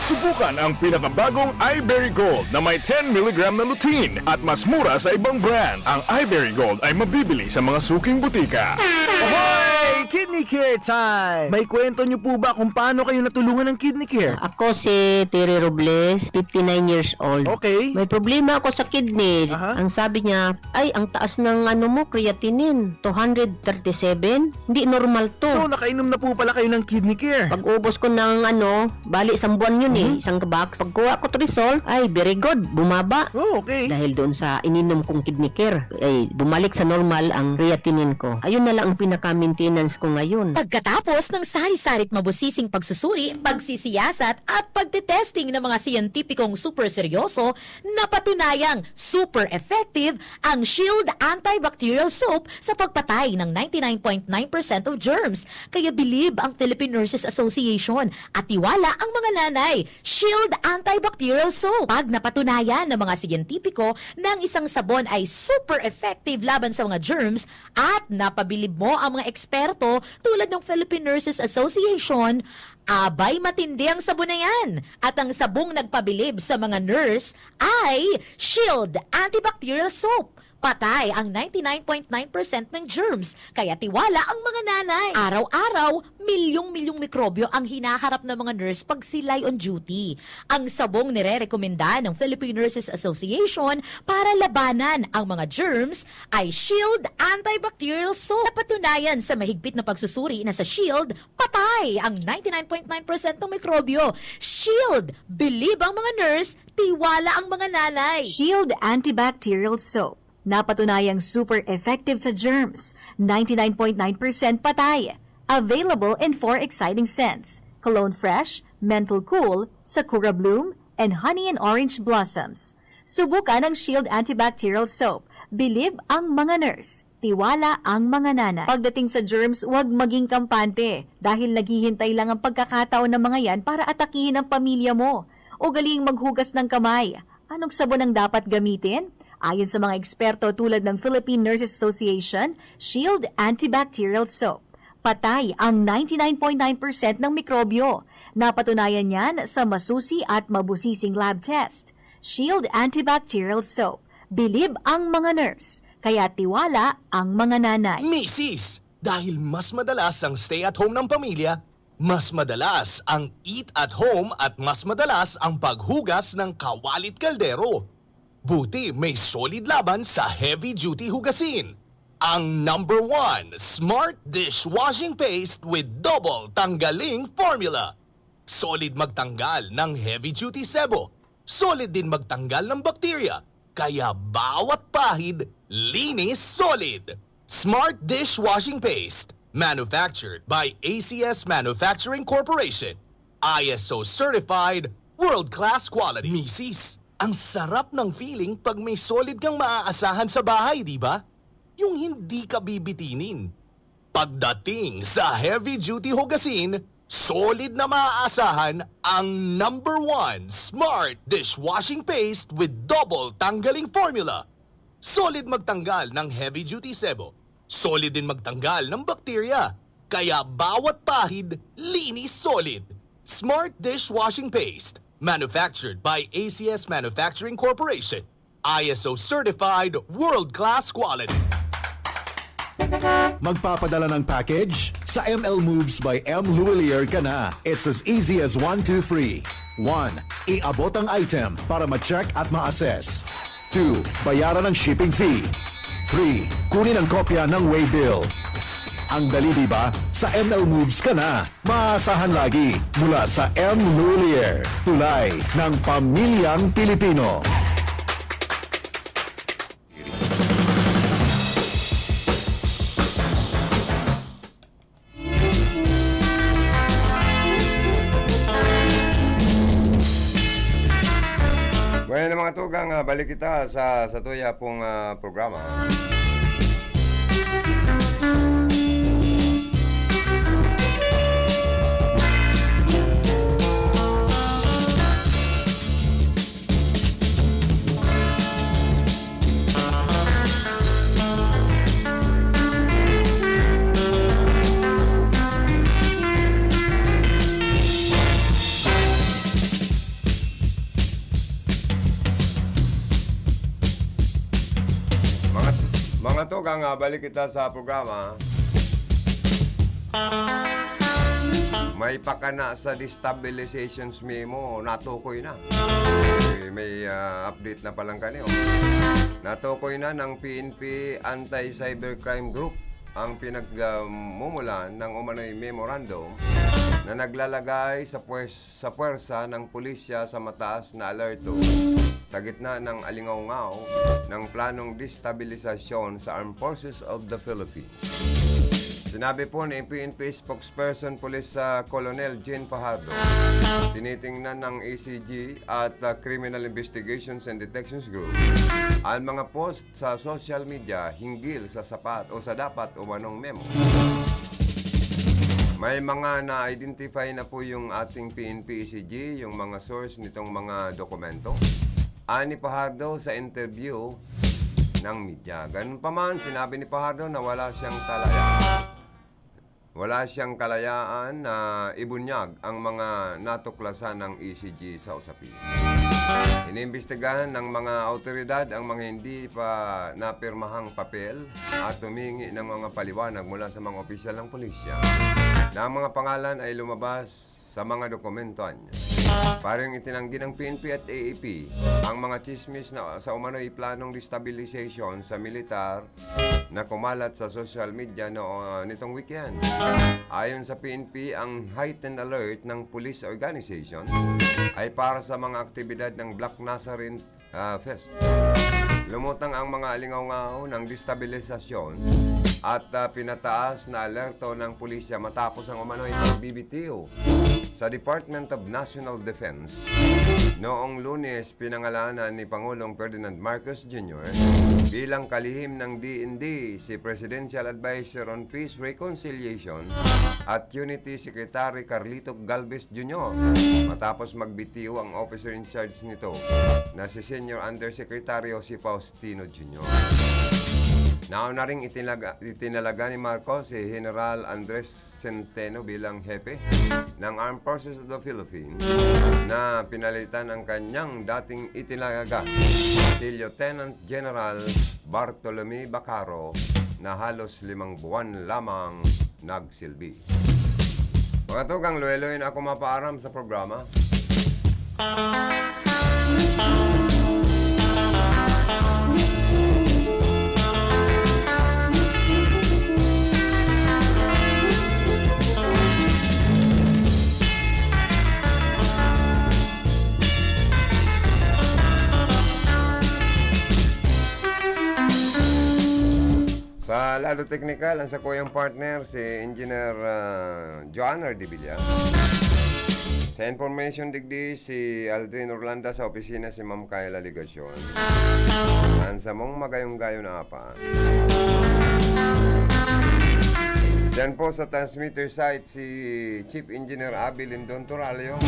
Subukan ang pinakabagong iBerry Gold na may ten milligram na lutein at mas mura sa ibang brand. Ang iBerry Gold ay mabibili sa mga suking butika. Ahoy! Kidney Care Time! May kwento niyo po ba kung paano kayo natulungan ng Kidney Care? Ako si Terry Robles, fifty-nine years old. Okay. May problema ako sa kidney. Aha. Ang sabi niya, "Ay, ang taas ng ano mo, creatinine, two hundred thirty-seven. Hindi normal to." So, nakainom na po pala kayo ng Kidney Care? Pag-ubos ko ng ano, bali, isang buwan yun eh, Mhm. isang box. Pagkuha ko to result, ay, very good, bumaba. Oh, okay. Dahil doon sa ininom kong Kidney Care, ay, bumalik sa normal ang creatinine ko. Ayun na lang ang pinaka-maintenance ko ngayon. Pagkatapos ng sari-sari't mabusising pagsusuri, pagsisiyasat at pagtetesting ng mga siyentipikong super seryoso, napatunayang super effective ang Shield Antibacterial Soap sa pagpatay ng ninety-nine point nine percent of germs. Kaya bilib ang Philippine Nurses Association at tiwala ang mga nanay. Shield Antibacterial Soap. Pag napatunayan ng mga siyentipiko na ang isang sabon ay super effective laban sa mga germs at napabilib mo ang mga eksperto tulad ng Philippine Nurses Association, abay, matindi ang sabon na yan. At ang sabong nagpabilib sa mga nurse ay Shield Antibacterial Soap. Patay ang ninety-nine point nine percent ng germs, kaya tiwala ang mga nanay. Araw-araw, milyong-milyong mikrobyo ang hinaharap ng mga nurse pag sila'y on duty. Ang sabong nirerekomenda ng Philippine Nurses Association para labanan ang mga germs ay Shield Antibacterial Soap. Napatunayan sa mahigpit na pagsusuri na sa Shield, patay ang ninety-nine point nine percent ng mikrobyo. Shield! Bilib ang mga nurse, tiwala ang mga nanay. Shield Antibacterial Soap. Napatunayang super effective sa germs. Ninety-nine point nine percent patay. Available in four exciting scents: Cologne Fresh, Menthol Cool, Sakura Bloom, and Honey and Orange Blossoms. Subukan ang Shield Antibacterial Soap. Bilib ang mga nurse. Tiwala ang mga nanay. Pagdating sa germs, huwag maging kampante dahil naghihintay lang ang pagkakataon ng mga yan para atakihin ang pamilya mo. Ugaling maghugas ng kamay. Anong sabon ang dapat gamitin? Ayon sa mga eksperto tulad ng Philippine Nurses Association, Shield Antibacterial Soap. Patay ang ninety-nine point nine percent ng mikrobyo. Napatunayan yan sa masusi at mabusising lab test. Shield Antibacterial Soap. Bilib ang mga nurse, kaya tiwala ang mga nanay. Misis, dahil mas madalas ang stay at home ng pamilya, mas madalas ang eat at home at mas madalas ang paghugas ng kawalit kaldero. Buti may Solid Laban sa heavy duty hugasin. Ang number one, Smart Dishwashing Paste with Double Tanggaling Formula. Solid magtanggal ng heavy duty sebo. Solid din magtanggal ng bakterya. Kaya bawat pahid, linis solid. Smart Dishwashing Paste. Manufactured by A C S Manufacturing Corporation. I S O certified, world-class quality. Misis, ang sarap ng feeling pag may solid kang maaasahan sa bahay, di ba? Yung hindi ka bibitinin. Pagdating sa heavy duty hugasin, solid na maaasahan ang number one Smart Dishwashing Paste with Double Tanggaling Formula. Solid magtanggal ng heavy duty sebo. Solid din magtanggal ng bakterya. Kaya bawat pahid, linis solid. Smart Dishwashing Paste. Manufactured by A C S Manufacturing Corporation. I S O certified, world-class quality. Magpapadala ng package? Sa M L Moves by M Luwilier ka na. It's as easy as one, two, three. One, iabot ang item para ma-check at ma-assess. Two, bayaran ang shipping fee. Three, kunin ang kopya ng waybill. Ang dali, di ba? Sa M L Moves ka na. Maasahan lagi mula sa M Lulier, tulay ng pamilyang Pilipino. Bueno, mga tugang, ah, balik kita sa, sa tuya pong, ah, programa. Mga, mga tugang, ah, balik kita sa programa. May pakana sa destabilizations memo, natukoy na. May, may, ah, update na palang kani, oh. Natukoy na ng P N P Anti-Cybercrime Group ang pinagmumulan ng umano'y memorandum na naglalagay sa pwes-, sa pwersa ng pulisya sa mataas na alerto sa gitna ng alingawngaw ng planong destabilisasyon sa Armed Forces of the Philippines. Sinabi po ni P N P spokesperson Police, ah, Colonel Jean Fajardo, tinitingnan ng A C G at, ah, Criminal Investigations and Detections Group ang mga post sa social media hinggil sa sapat o sa dapat umanong memo. May mga na-identify na po yung ating P N P A C G, yung mga source nitong mga dokumento. Ani Fajardo sa interview ng media. Ganun pa man, sinabi ni Fajardo na wala siyang kalayaan. Wala siyang kalayaan na ibunyag ang mga natuklasan ng A C G sa usapin. Iimbestigahan ng mga awtoridad ang mga hindi pa napirmahang papel at humihingi ng mga paliwanag mula sa mga opisyal ng pulisya na ang mga pangalan ay lumabas sa mga dokumentohan. Parehong itinanggi ng P N P at A A P ang mga chismis na sa umano'y planong destabilization sa militar na kumalat sa social media no, nitong weekend. Ayon sa P N P, ang heightened alert ng police organization ay para sa mga aktibidad ng Black Nazarene, ah, Fest. Lumutang ang mga alingaw-ngaw ng destabilisasyon at, ah, pinataas na alerto ng pulisya matapos ang umano'y pagbibitiw sa Department of National Defense. Noong Lunes, pinangalanan ni Pangulong Ferdinand Marcos Junior bilang kalihim ng D N D si Presidential Advisor on Peace, Reconciliation at Unity Secretary Carlito Galvez Junior matapos magbitiw ang officer in charge nito na si Senior Undersecretary Jose Faustino Junior. Nauna ring itinaga-, itinalaga ni Marcos si General Andres Centeno bilang hepe ng Armed Forces of the Philippines na pinalitan ang kanyang dating itinalaga si Lieutenant General Bartolome Bacaro na halos limang buwan lamang nagsilbi. Mga tugang, luwelo-luwelo na ako mapaaram sa programa. Sa lado teknikal, ang sakuyang partner, si Engineer, ah, Joanner Dibilla. Sa information digdi, si Aldrin Orlando sa opisina, si Ma'am Kayla Legacion. Ang samong magayong-gayon na apa. Diyan po sa transmitter site, si Chief Engineer Abby Lindon Toralio.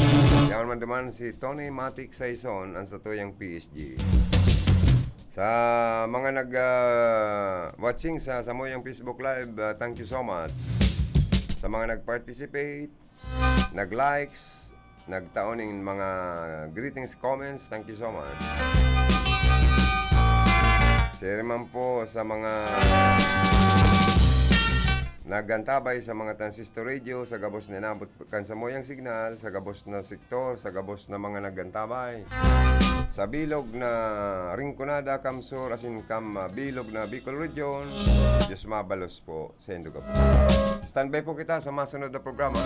Yan man duman si Tony Matic Saison, ang satuyang P S G. Sa mga nag, ah, watching sa samuyang Facebook Live, ah, thank you so much. Sa mga nag-participate, nag-likes, nagtao ning mga greetings, comments, thank you so much. Siri man po sa mga nagantabay sa mga transistor radio, sa gabos na inabot kan samuyang signal, sa gabos na sektor, sa gabos na mga nagantabay. Sa bilog na Rinconada, Camsur, asin kan, ah, bilog na Bicol Region, Diyos mabalos po. Sendo ka po. Standby po kita sa masunod na programa.